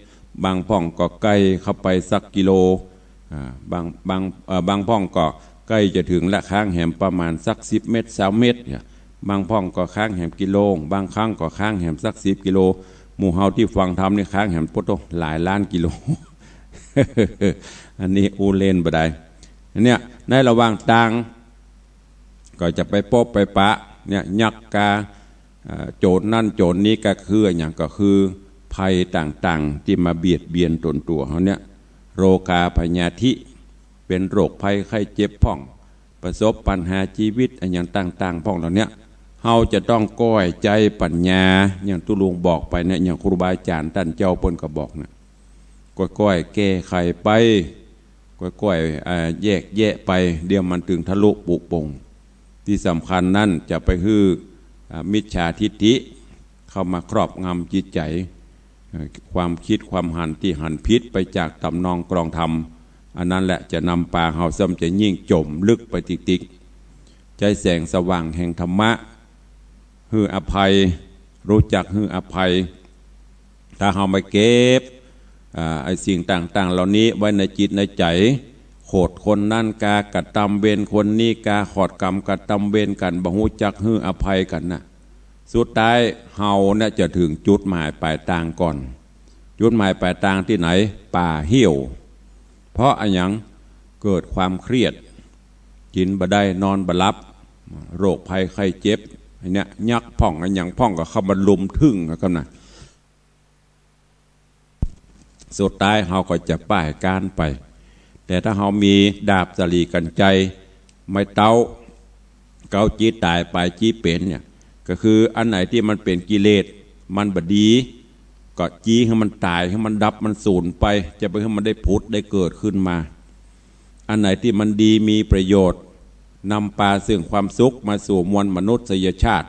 บางพ่องก็ใก้เข้าไปสักกิโล อ่า บาง บาง เอ่อ บางพ่องก็ใก้จะเถิงละ ค้างแหมประมาณสักสิบเมตร ซาวเมตรเนี่ย บางพ่องก็ค้างแหมกิโล บางครั้งก็ค้างแหมสักสิบกิโล หมู่เฮาตี้ฟังธรรมนี่ค้างแหม โป๊ะโต หลายล้านกิโล อันนี้อู้เล่นบ่ได้ อันเนี้ย ในระหว่างตาง ก็จะไปปบไปปะ เนี่ย ยักษ์กา เอ่อ โจรนั่นโจรนี้ ก็คืออะหยัง ก็คือภัยต่างๆ ตี้มาเบียดเบียนต๋นตั๋วเฮาเนี่ย โรคาพยาธิ เป๋นโรคภัยไข้เจ็บพ่อง ประสบปัญหาจีวิตอะหยังต่างๆ พ่องเหล่าเนี้ย เฮาจะต้องก้อยใจ๊ปัญญา อย่างตุ๊ลุงบอกไปเนี่ย อย่างครูบาอาจ๋ารย์ต้านเจ้าเปิ้นก็บอกนะ ก้อยๆ แก้ไขไป ก้อยๆ อ่า แยกแยะไป เดี๋ยวมันตึงทะลุปรุโปร่ง ตี้สำคัญนั้นจะไปหื้อ อ่า มิจฉาทิฏฐิเข้ามาครอบงำจิตใจ๋ เอ่อ ความกึ๊ดความหันตี้หันผิดไปจากต๋ามนองกลองธรรม อันนั้นแหละจะนำปาเฮาซ้ำจะยิ่งจ๋มลึกไปติ๊กๆ ใจ๊แสงสว่างแห่งธรรมะ หื้ออภัย ฮู้จักหื้ออภัย ถ้าเฮาบ่เก็บ อ่า ไอ้สิ่งต่างๆ เหล่านี้ไว้ในจิตในใจ๋ โขดคนนั้นกา กระตำเวรคนนี้กา ขอดกรรมกระตำเวรกั๋น บ่ฮู้จักหื้ออภัยกั๋นน่ะ สุดท้ายเฮาเนี่ยจะเถิงจุดหมายป๋ายตางก่อน จุดหมายป๋ายตางตี้ไหน ป่าเหี่ยว เพราะอะหยัง เกิดความเครียด กิ๋นบ่ได้ นอนบ่หลับ โรคภัยไข้เจ็บ อันเนี้ย ยักษ์พ่องอะหยังพ่องก็เข้ามาลุมถึงอะครับนะ สุดท้ายเฮาก็จะป้ายก๋านไป แต่ถ้าเฮามีดาบสะหลีกรรไกร ไม้เต๊า เก๊าจี๊ดต๋ายปายจี๊ดเป๋นเนี่ย ก็คืออันไหนตี้มันเป๋นกิเลส มันบ่ดี ก็จี๊หื้อมันต๋าย หื้อมันดับ มันสูญไป จะบ่หื้อมันได้ผุดได้เกิดขึ้นมา อันไหนตี้มันดีมีประโยชน์ นำปาซึ่งความสุขมาสู่มวลมนุษยชาติ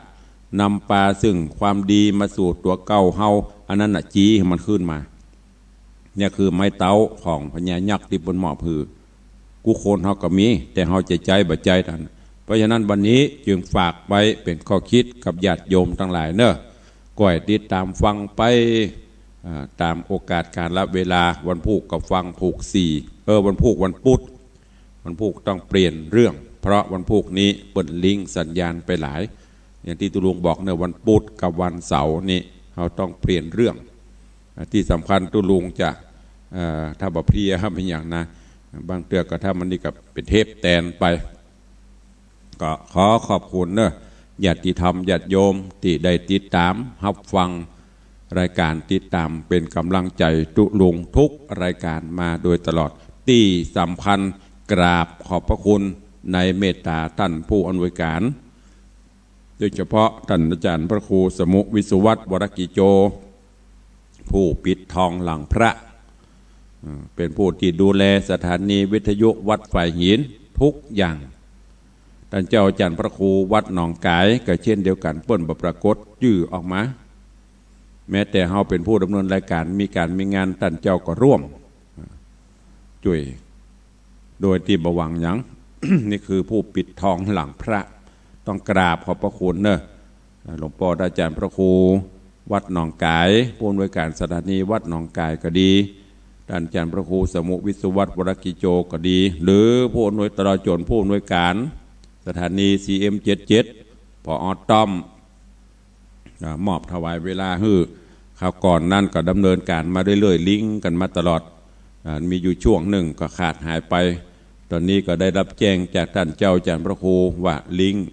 นำปาซึ่งความดีมาสู่ตั๋วเก่าเฮา อันนั้นน่ะจี๊หื้อมันขึ้นมา เนี่ยคือไม้เต๊าของพญายักษ์ตี้เปิ้นมอบหื้อ กู้คนเฮาก็มี แต่เฮาจะใจ๊บ่ใจ๊ตัน เพราะฉะนั้นวันนี้จึงฝากไว้เป๋นข้อคิดกับญาติโยมตังหลายเน่อ ก้อยติดต๋ามฟังไป อ่า ต๋ามโอกาสกาลเวลา วันพูกก็ฟังพูกสี่ เออ วันพูกวันปุ๊ด วันพูกต้องเปลี่ยนเรื่อง เพราะวันพูกนี้เปิ้นลิงก์สัญญาณไปหลาย อย่างตี้ตุ๊ลุงบอกเน่อ วันปุ๊ดกับวันเสาร์นี่เฮาต้องเปลี่ยนเรื่อง อ่า ตี้สำคัญตุ๊ลุงจะ เอ่อ ถ้าบ่เพลียเป๋นหยังนะ บางเตื้อก็ถ้ามันนี่ก็เป๋นเทปแตนไป ก็ขอขอบคุณเน่อ ญาติธรรมญาติโยมตี้ได้ติดต๋ามฮับฟังรายก๋าน ติดต๋ามเป๋นก๋ำลังใจ๋ตุ๊ลุงทุกรายก๋านมาโดยตลอด ตี้สำคัญกราบขอบพระคุณในเมตต๋าต้านผู้อำนวยก๋าน โดยเฉพาะต้านอาจ๋ารย์พระครูสมุห์ วิศวัฒน์ วรกิจโจ ผู้ปิดทองหลังพระ อ่า เป๋นผู้ตี้ดูแลสถานีวิทยุวัดฝายหินทุกอย่าง ต้านเจ้าอาจ๋ารย์พระครูวัดหนองก๋ายก็เช่นเดียวกั๋น เปิ้นบ่ปรากฏจื้อออกมา แม้แต่เฮาเป๋นผู้ดำเนินรายก๋าน มีก๋านมีงาน ต้านเจ้าก็ร่วม อ่า จ้วย โดยตี้บ่หวังหยัง นี่คือผู้ปิดทองหลังพระ ต้องกราบขอบพระคุณเน่อ หลวงป้ออาจ๋ารย์พระครูวัดหนองก๋าย ผู้อำนวยก๋านสถานีวัดหนองก๋ายก็ดี ต้านอาจ๋ารย์พระครูสมุห์ วิศวัฒน์ วรกิจโจก็ดี หรือผู้อำนวย ตลอดจ๋นผู้อำนวยก๋านสถานี ซีเอ็มเจ็ดเจ็ด ผอ.ต้อม อ่า มอบถวายเวลาหื้อ คราวก่อนนั้นก็ดำเนินก๋านมาเรื่อยๆ ลิงก์กั๋นมาตลอด อ่า มีอยู่ช่วงนึ่งก็ขาดหายไป ต๋อนนี้ก็ได้รับแจ้งจากต้านเจ้าอาจ๋ารย์พระครูว่าลิงก์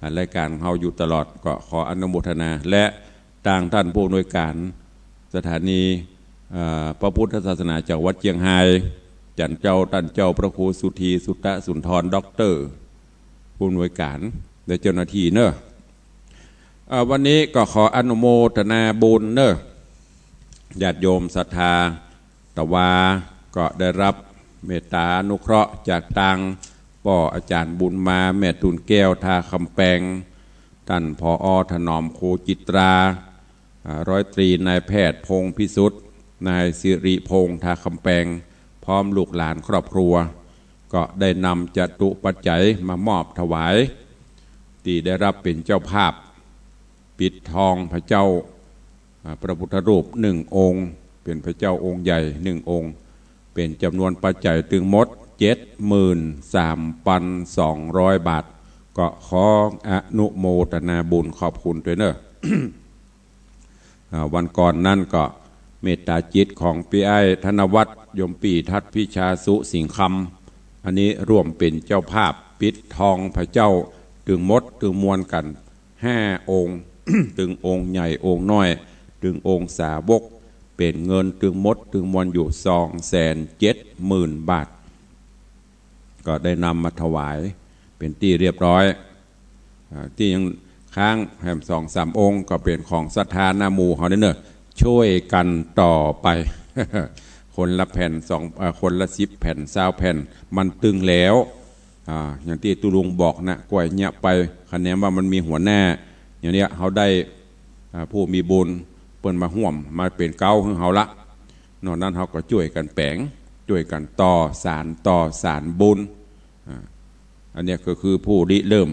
อ่า รายก๋านเฮาอยู่ตลอด ก็ขออนุโมทนา และตางต้านผู้อำนวยก๋านสถานี อ่า พระพุทธศาสนาจังหวัดเจียงฮาย ต้านเจ้า ต้านเจ้าพระครูสุธี สุตตสุนทร ด็อกเตอร์ ผู้อำนวยก๋าน และเจ้าหน้าตี้เน่อ เอ่อ วันนี้ก็ขออนุโมทนาบุญเน่อ ญาติโยมศรัทธา ตะวา ก็ได้รับเมตต๋าอนุเคราะห์จากตางป้ออาจ๋ารย์บุญมา แม่ตูนแก้ว ท่าคำแปง ต้าน ผอ.ถนอม โคจิตรา อ่า ร้อยตรีนายแพทย์พงษ์พิสุทธิ์ นายสิริพงษ์ ท่าคำแปง พร้อมลูกหลานครอบครัว ก็ได้นำจตุปัจจัยมามอบถวาย ตี้ได้รับเป๋นเจ้าภาพ ปิดทองพระเจ้า อ่า พระพุทธรูปนึ่งองค์ เป๋นพระเจ้าองค์ใหญ่นึ่งองค์ เป๋นจ๋ำนวนปัจจัยตึงหมด เจ็ดหมื่นสามปันสองร้อยบาท ก็ขออนุโมทนาบุญขอบคุณตวยเน่อ อ่า วันก่อนนั้นก็เมตต๋าจิตของปี้อ้ายธนวัฒน์ ยมปี้ทัดพิชาสุสิงห์คำ อันนี้ร่วมเป๋นเจ้าภาพปิดทองพระเจ้า ตึงหมดตึงมวลกั๋นห้าองค์ ตึงองค์ใหญ่องค์น้อย ตึงองค์สาวก เป๋นเงินตึงหมดตึงมวลอยู่สองแสนเจ็ดหมื่นบาท ก็ได้นำมาถวายเป๋นตี้เรียบร้อย อ่า ตี้ยังค้างแหมสองสามองค์ก็เป๋นของศรัทธาหน้าหมู่เฮาเน่อ ช่วยกันต่อไป คนละแผ่นสอง เอ่อ คนละสิบแผ่น ซาวแผ่น มันตึงแล้ว อ่า อย่างตี้ตุ๊ลุงบอกนะ ก้อยเยียะไป คะแนนว่ามันมีหัวหน้า อย่างเนี้ยเฮาได้ อ่า ผู้มีบุญเปิ้นมาฮ่วม มาเป๋นเก๊าหื้อเฮาละ นอกนั้นเฮาก็จ้วยกั๋นแป๋ง จ้วยกั๋นต่อสาน ต่อสานบุญ อ่า อันเนี้ยก็คือผู้ริเริ่ม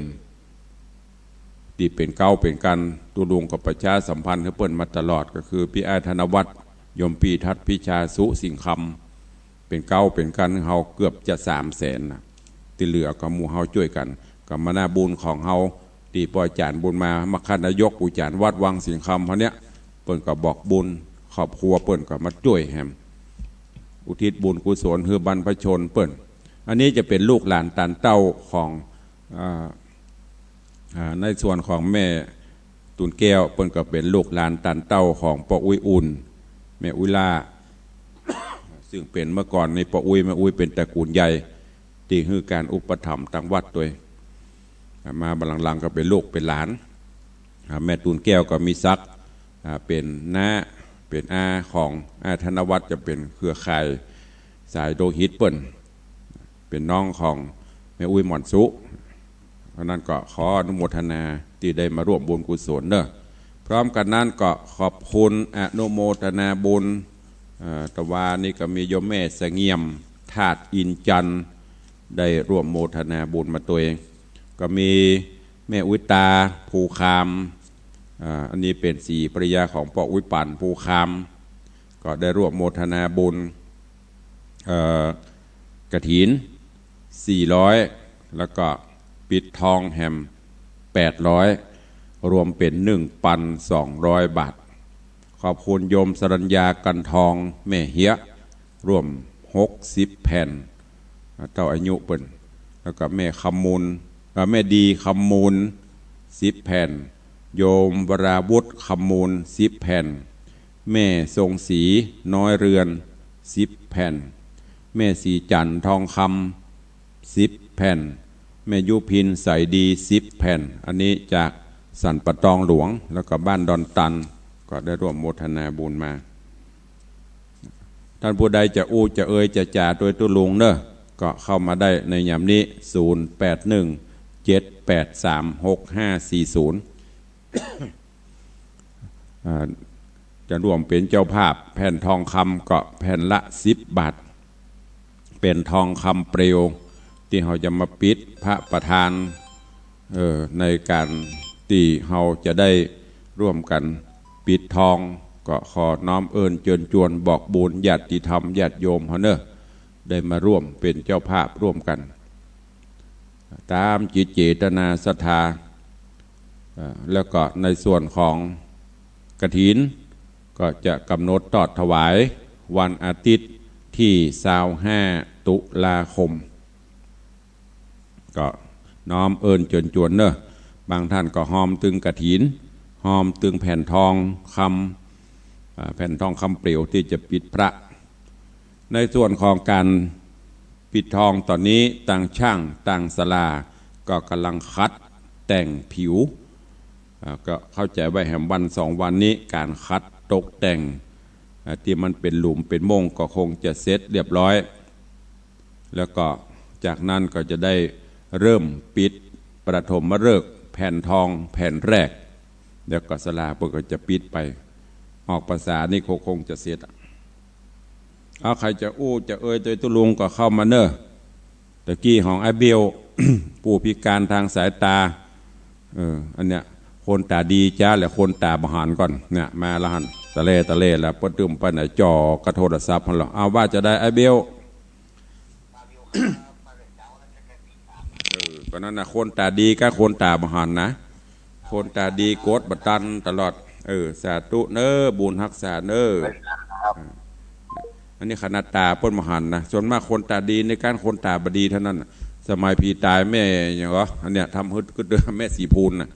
ตี้เป๋นเก๊าเป๋นกั๋น ตุ๊ลุงก็ประชาสัมพันธ์หื้อเปิ้นมาตลอด ก็คือปี้อ้ายธนวัฒน์ ยมปี้ทัดพิชาสุสิงห์คำ เป๋นเก๊าเป๋นกั๋นเฮาเกือบจะสามแสนนะ ตี้เหลือก็หมู่เฮาจ้วยกั๋น ก็มานาบุญของเฮา ตี้ป้ออาจ๋ารย์บุญมา มคธนายก ปู่จ๋ารย์วัดวังสิงห์คำเฮาเนี้ย เปิ้นก็บอกบุญ ครอบครัวเปิ้นก็มาจ้วยแหม อุทิศบุญกุศลหื้อบรรพชนเปิ้น อันนี้จะเป๋นลูกหลานตานเต้าของ อ่า อ่า ในส่วนของแม่ตูนแก้ว เปิ้นก็เป๋นลูกหลานตานเต้าของป้ออุ๊ยอุ่น แม่อุ๊ยล่า ซึ่งเป๋นเมื่อก่อนนี่ป้ออุ๊ยแม่อุ๊ยเป๋นตระกูลใหญ่ ตี้หื้อก๋านอุปถัมภ์ตางวัดตวย อ่า มาบัดหลังๆ ก็เป๋นลูกเป๋นหลาน อ่า แม่ตูนแก้วก็มีศักดิ์ อ่า เป๋นน้า เป๋นอาของอ้ายธนวัฒน์ จะเป๋นเครือข่ายสายโลหิตเปิ้น เป๋นน้องของแม่อุ๊ยหม่อนสุ เพราะนั้นก็ขออนุโมทนาตี้ได้มาร่วมบุญกุศลเนาะ พร้อมกั๋นนั้นก็ขอบคุณอนุโมทนาบุญ เอ่อ ตะวานี้ก็มีโยมแม่เสงี่ยม ธาตุอินจันทร์ ได้ร่วมโมทนาบุญมาตวย ก็มีแม่อุ๊ยตา ภูคาม อ่า อันนี้เป๋นศรีภรรยาของป้ออุ๊ยปั่น ภูคาม ก็ได้ร่วมโมทนาบุญ เอ่อ กฐิน สี่ร้อย แล้วก็ปิดทองแหม แปดร้อย รวมเป๋น หนึ่งปันสองร้อยบาท ขอบคุณโยมสรัญญา กันทอง แม่เฮีย ร่วม หกสิบแผ่น อ่า เต้าอายุเปิ้น แล้วก็แม่คำมูล เอ่อ แม่ดีคำมูล สิบแผ่น โยมวราวุธคำมูล สิบแผ่น แม่ทรงศรีน้อยเรือน สิบแผ่น แม่ศรีจันทร์ทองคำ สิบแผ่น แม่ยุพินใสดี สิบแผ่น อันนี้จากสันป่าตองหลวง แล้วก็บ้านดอนตัน ก็ได้ร่วมโมทนาบุญมา ต้านผู้ใดจะอู้จะเอยจะจ๋าตวยตุ๊ลุงเนาะ ก็เข้ามาได้ในยามนี้ ศูนย์แปดหนึ่ง เจ็ดแปดสาม หกห้าสี่ศูนย์ อ่า จะร่วมเป๋นเจ้าภาพแผ่นทองคำก็แผ่นละสิบบาท เป๋นทองคำเปลวตี้เฮาจะมาปิดพระประธาน เอ่อ ในก๋านตี้เฮาจะได้ร่วมกั๋นปิดทอง ก็ขอน้อมเอิ้นเจิญจวนบอกบุญญาติธรรมญาติโยมเฮาเนาะ ได้มาร่วมเป๋นเจ้าภาพร่วมกั๋น ต๋ามจิตเจตนาศรัทธา เอ่อ แล้วก็ในส่วนของกฐิน ก็จะก๋ำหนดตอดถวายวันอาทิตย์ตี้ ซาวห้า ตุลาคม ก็น้อมเอิ้นเจิญจวนเนาะ บางต้านก็ฮอมตึงกฐิน ฮอมตึงแผ่นทองคำ อ่า แผ่นทองคำเปลวตี้จะปิดพระ ในส่วนของก๋านปิดทองต๋อนนี้ ตางช่างตางศาลาก็ก่ำลังขัดแต่งผิว อ่า ก็เข้าใจ๋ว่าแหมวันสองวันนี้ก๋านขัดตกแต่ง อ่า ตี้มันเป๋นหลุมเป๋นม่งก็คงจะเสร็จเรียบร้อย แล้วก็จากนั้นก็จะได้เริ่มปิดปฐมฤกษ์แผ่นทองแผ่นแรก แล้วก็ศาลาเปิ้นก็จะปิดไป ออกพรรษานี่คง คงจะเสร็จอะ เอาใผจะอู้จะเอยตวยตุ๊ลุงก็เข้ามาเนาะ ตะกี้ของอ้ายเบี้ยว ผู้พิการตางสายต๋า เออ อันเนี้ย คนต๋าดีจ๊ะแหละ คนต๋าบ่หันก่อน เนี่ย มาละหั้น ตะเลตะเลแล้ว เปิ้นตึงไปไหน จ่อกับโทรศัพท์หั้นเหรอ เอาว่าจะใดอ้ายเบี้ยว เออ ก็นั้นน่ะ คนต๋าดีกับคนต๋าบ่หันนะ คนต๋าดีกดบ่ตันตลอด เออ สาธุเน้อ บุญฮักษาเน้อ ครับ อันนี้ขนาดต๋าเปิ้นบ่หันนะ ส่วนมากคนต๋าดีในก๋านคนต๋าบ่ดีเต้านั้นน่ะ สมัยผีต๋ายแม่หยังก่อ อันเนี้ย ทำหื้อ แม่ศรีพูนน่ะ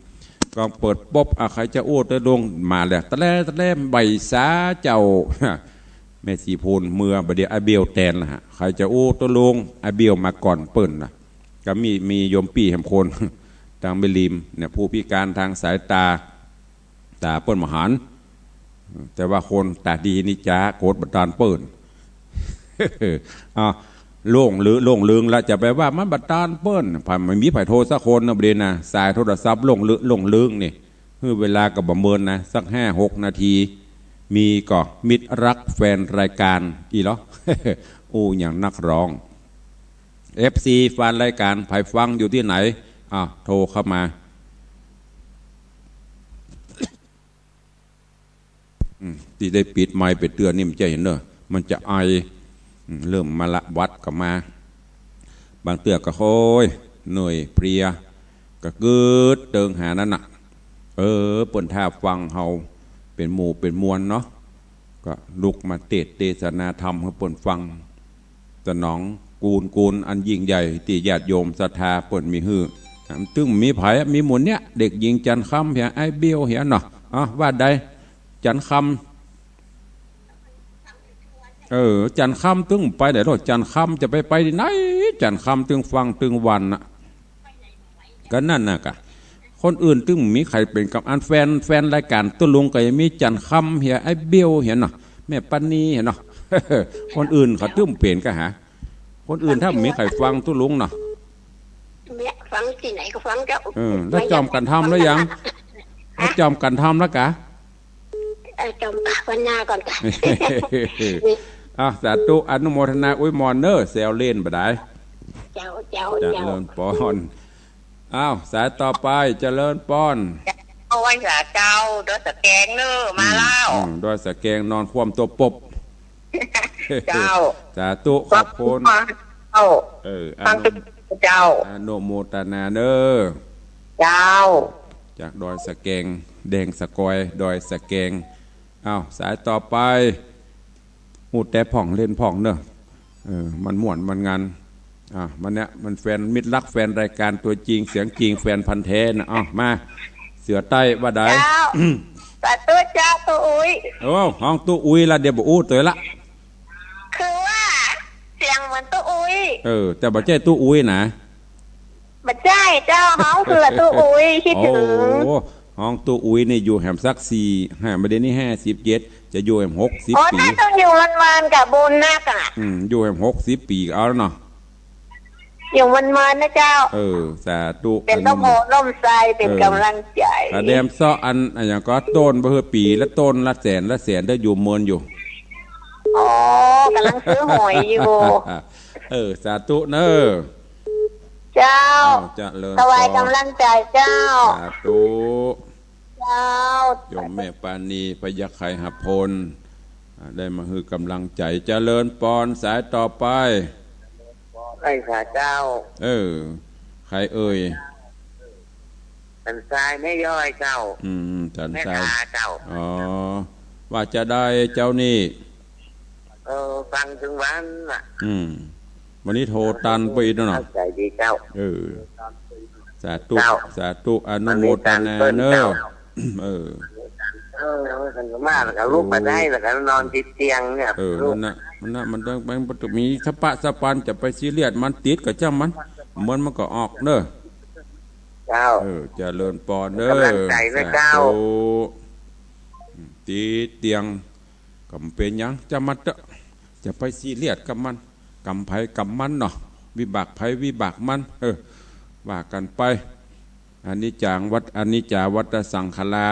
ก็เปิดปุ๊บ อ่ะ ใผจะอู้ตวยตุ๊ลุง มาแล้ว ตะแลตะแล ใบสาเจ้า แม่ศรีพูนเมือ บ่าเดี่ยวอ้ายเบี้ยวแตนละฮะ ใผจะอู้ตวยตุ๊ลุง อ้ายเบี้ยวมาก่อนเปิ้นน่ะ ก็มี มีโยมปี้แหมคน ตางแม่ริมเนี่ย ผู้พิการตางสายต๋า ต๋าเปิ้นบ่หัน แต่ว่าคนต๋าดีนี่จ๊ะ กดบ่ตันเปิ้น อ่ะ หลงลืม หลงลืมละ จะไปว่ามันบ่ตันเปิ้น บ่มีใผโทรสักคนนะ บ่าเดี่ยวนะ สายโทรศัพท์หลงลืม หลงลืมนี่ หื้อเวลาก็บ่เมินนะ สักห้าหกนาที มีก่อ มิตรรักแฟนรายก๋าน อี้เหรอ อู้หยังนักร้อง เอฟซี แฟนรายก๋าน ใผฟังอยู่ตี้ไหน อ่ะ โทรเข้ามา อืม ตี้ได้ปิดไมค์ไปเตื้อนี่มันจะหันเนาะ มันจะไอ อืม เริ่มมาละ หวัดก็มา บางเตื้อก็โฮ้ย เหนื่อยเพลีย ก็กึ๊ดเติงหานั้นน่ะ เออ เปิ้นถ้าฟังเฮาเป๋นหมู่เป๋นมวลเนาะ ก็ลุกมาเตสน์เตสนาธรรมหื้อเปิ้นฟัง สนองกูณ กูณอันยิ่งใหญ่ตี้ญาติโยมศรัทธาเปิ้นมีหื้อ ตึงมีใผ มีหมู่เนี้ย เด็กหญิงจันทร์คำเหีย อ้ายเบี้ยวเหียเนาะ อ่ะ ว่าใด จันทร์คำ เออ จันทร์คำตึงไปไหนลอ จันทร์คำจะไป ไปตี้ไหน จันทร์คำตึงฟังตึงวันน่ะ ก็นั่นน่ะกะ คนอื่นตึงมีใผเป๋นกำ อันแฟน แฟนรายก๋านตุ๊ลุงก็ยังมีจันทร์คำเหีย ไอ้เบลเหียเนาะ แม่ปานีเหียเนาะ คนอื่นเขาตึงเป๋นกะหา คนอื่นถ้ามีใผฟังตุ๊ลุงเนาะ เนี่ย ฟังตี้ไหนก็ฟังเจ้า เออ แล้วจอมกั๋นทำแล้วยัง แล้วจอมกั๋นทำแล้วกะ เออ จอมภาวนาก่อนกะ อ้าว สาธุ อนุโมทนาอวยมอนเน่อ แซวเล่นบ่ดาย เจ้า เจ้า เจ้า เจริญปอน อ้าว สายต่อไป เจริญปอน โอ้ย สาเจ้า ดอยสะแกงเน่อ มาแล้ว อืม อืม ดอยสะแกงนอนคว่ำตั๋วปบ เจ้า สาธุ ขอบคุณ เจ้า เออ อนุ เจ้า อนุโมทนาเน่อ เจ้า จากดอยสะแกง แดงสะกอย ดอยสะแกง อ้าว สายต่อไป ฮู้แต่พ่องเล่นพ่องเน่อ เออ มันม่วนมันงัน อ่ะ มันเนี่ย มันแฟนมิตรรัก แฟนรายก๋านตั๋วจริงเสียงจริง แฟนพันธุ์แท้น่ะ อ้าว มา เสือใต้ว่าดาย เจ้า สาธุเจ้า ตุ๊อุ๊ย โอ้ ฮ้องตุ๊อุ๊ยละ เดี๋ยวบ่อู้ตวยละ คือว่าเสียงเหมือนตุ๊อุ๊ย เออ แต่บ่ใจ้ตุ๊อุ๊ยนะ บ่ใจ้เจ้า ฮ้องคือตุ๊อุ๊ย คิดถึง โอ้ ฮ้องตุ๊อุ๊ยนี่อยู่แหมสักสี่ ห้า บ่าเดี่ยวนี้ห้าสิบเจ็ด จะอยู่แหมหกสิบ โอ้ ปี๋ น่าจะอยู่เมินๆ กับบุญนักอะ อืม อยู่แหมหกสิบปี๋เอาแล้วเนาะ อยู่เมินๆ นะเจ้า เออ สาธุ เป๋นร่มโพธิ์ร่มไทร เป๋นก๋ำลังใจ๋ เออ แสดงเซาะอัน อะหยังก็โต้นบ่หื้อปี๋ละโต้นละแสนละแสน ได้อยู่เมินอยู่ อ๋อ ก๋ำลังซื้อหวยอยู่ เออ สาธุเน่อ เจ้า อ้าว เจริญ ถวายก๋ำลังใจ๋เจ้า สาธุ เจ้า โยมแม่ปานี พยัคฆไขหพล อ่า ได้มาหื้อก๋ำลังใจ๋ เจริญปอน สายต่อไป ไอ้ข้าเจ้า เออ ใผเอ่ย สันทรายแม่ย้อยเจ้า อืม สันทราย แม่กาเจ้า อ๋อ ว่าจาใดเจ้านี่ เออ ฟังตึงวันน่ะ อืม วันนี้โทรตันไปอีกเนาะ เข้าใจ๋ดีเจ้า เออ สาธุ เจ้า สาธุ อนุโมทนาเน่อ วันนี้ตันเปิ้นเจ้า เออ เออ มันก็มาแล้วก็ลุกมาได้ แล้วก็นอนติดเตียงเนี่ย เออ ลุก นั่นน่ะ มันน่ะ มันต้อง มันต้องมีสะปะสะปัน จะไปซีเรียส มันติดก็จ้างมัน มัน มันก็ออกเน่อ เจ้า เออ เจริญปอนเน่อ ก๋ำลังใจ๋นะเจ้า สาธุ ติดเตียง ก็บ่เป๋นหยัง จ้างมันเต๊อะ จะไปซีเรียสกับมัน กรรมใผกรรมมันเนาะ วิบากใผวิบากมัน เออ ว่ากั๋นไป อนิจจังวัต อนิจจาวัตตะสังขารา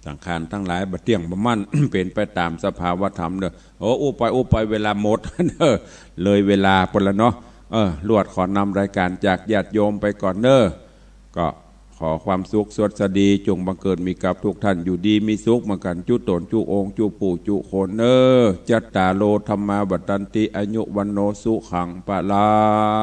สังขารตังหลายบ่เตี้ยงบ่มั่น เป๋นไปต๋ามสภาวะธรรมเน่อ โอ้ อู้ไปอู้ไป เวลาหมดเน่อ เลยเวลาปู้นละเนาะ เออ ลวดขอนำรายก๋านจากญาติโยมไปก่อนเน่อ ก็ขอความสุขสวัสดี จงบังเกิดมีกับทุกท่าน อยู่ดีมีสุขเหมือนกั๋น จุ๊ต๋นจุ๊องค์จุ๊ปู่จุ๊คนเน่อ จัตตาโร ธัมมา วัฑฒันติ อายุ วัณโณ สุขัง พลัง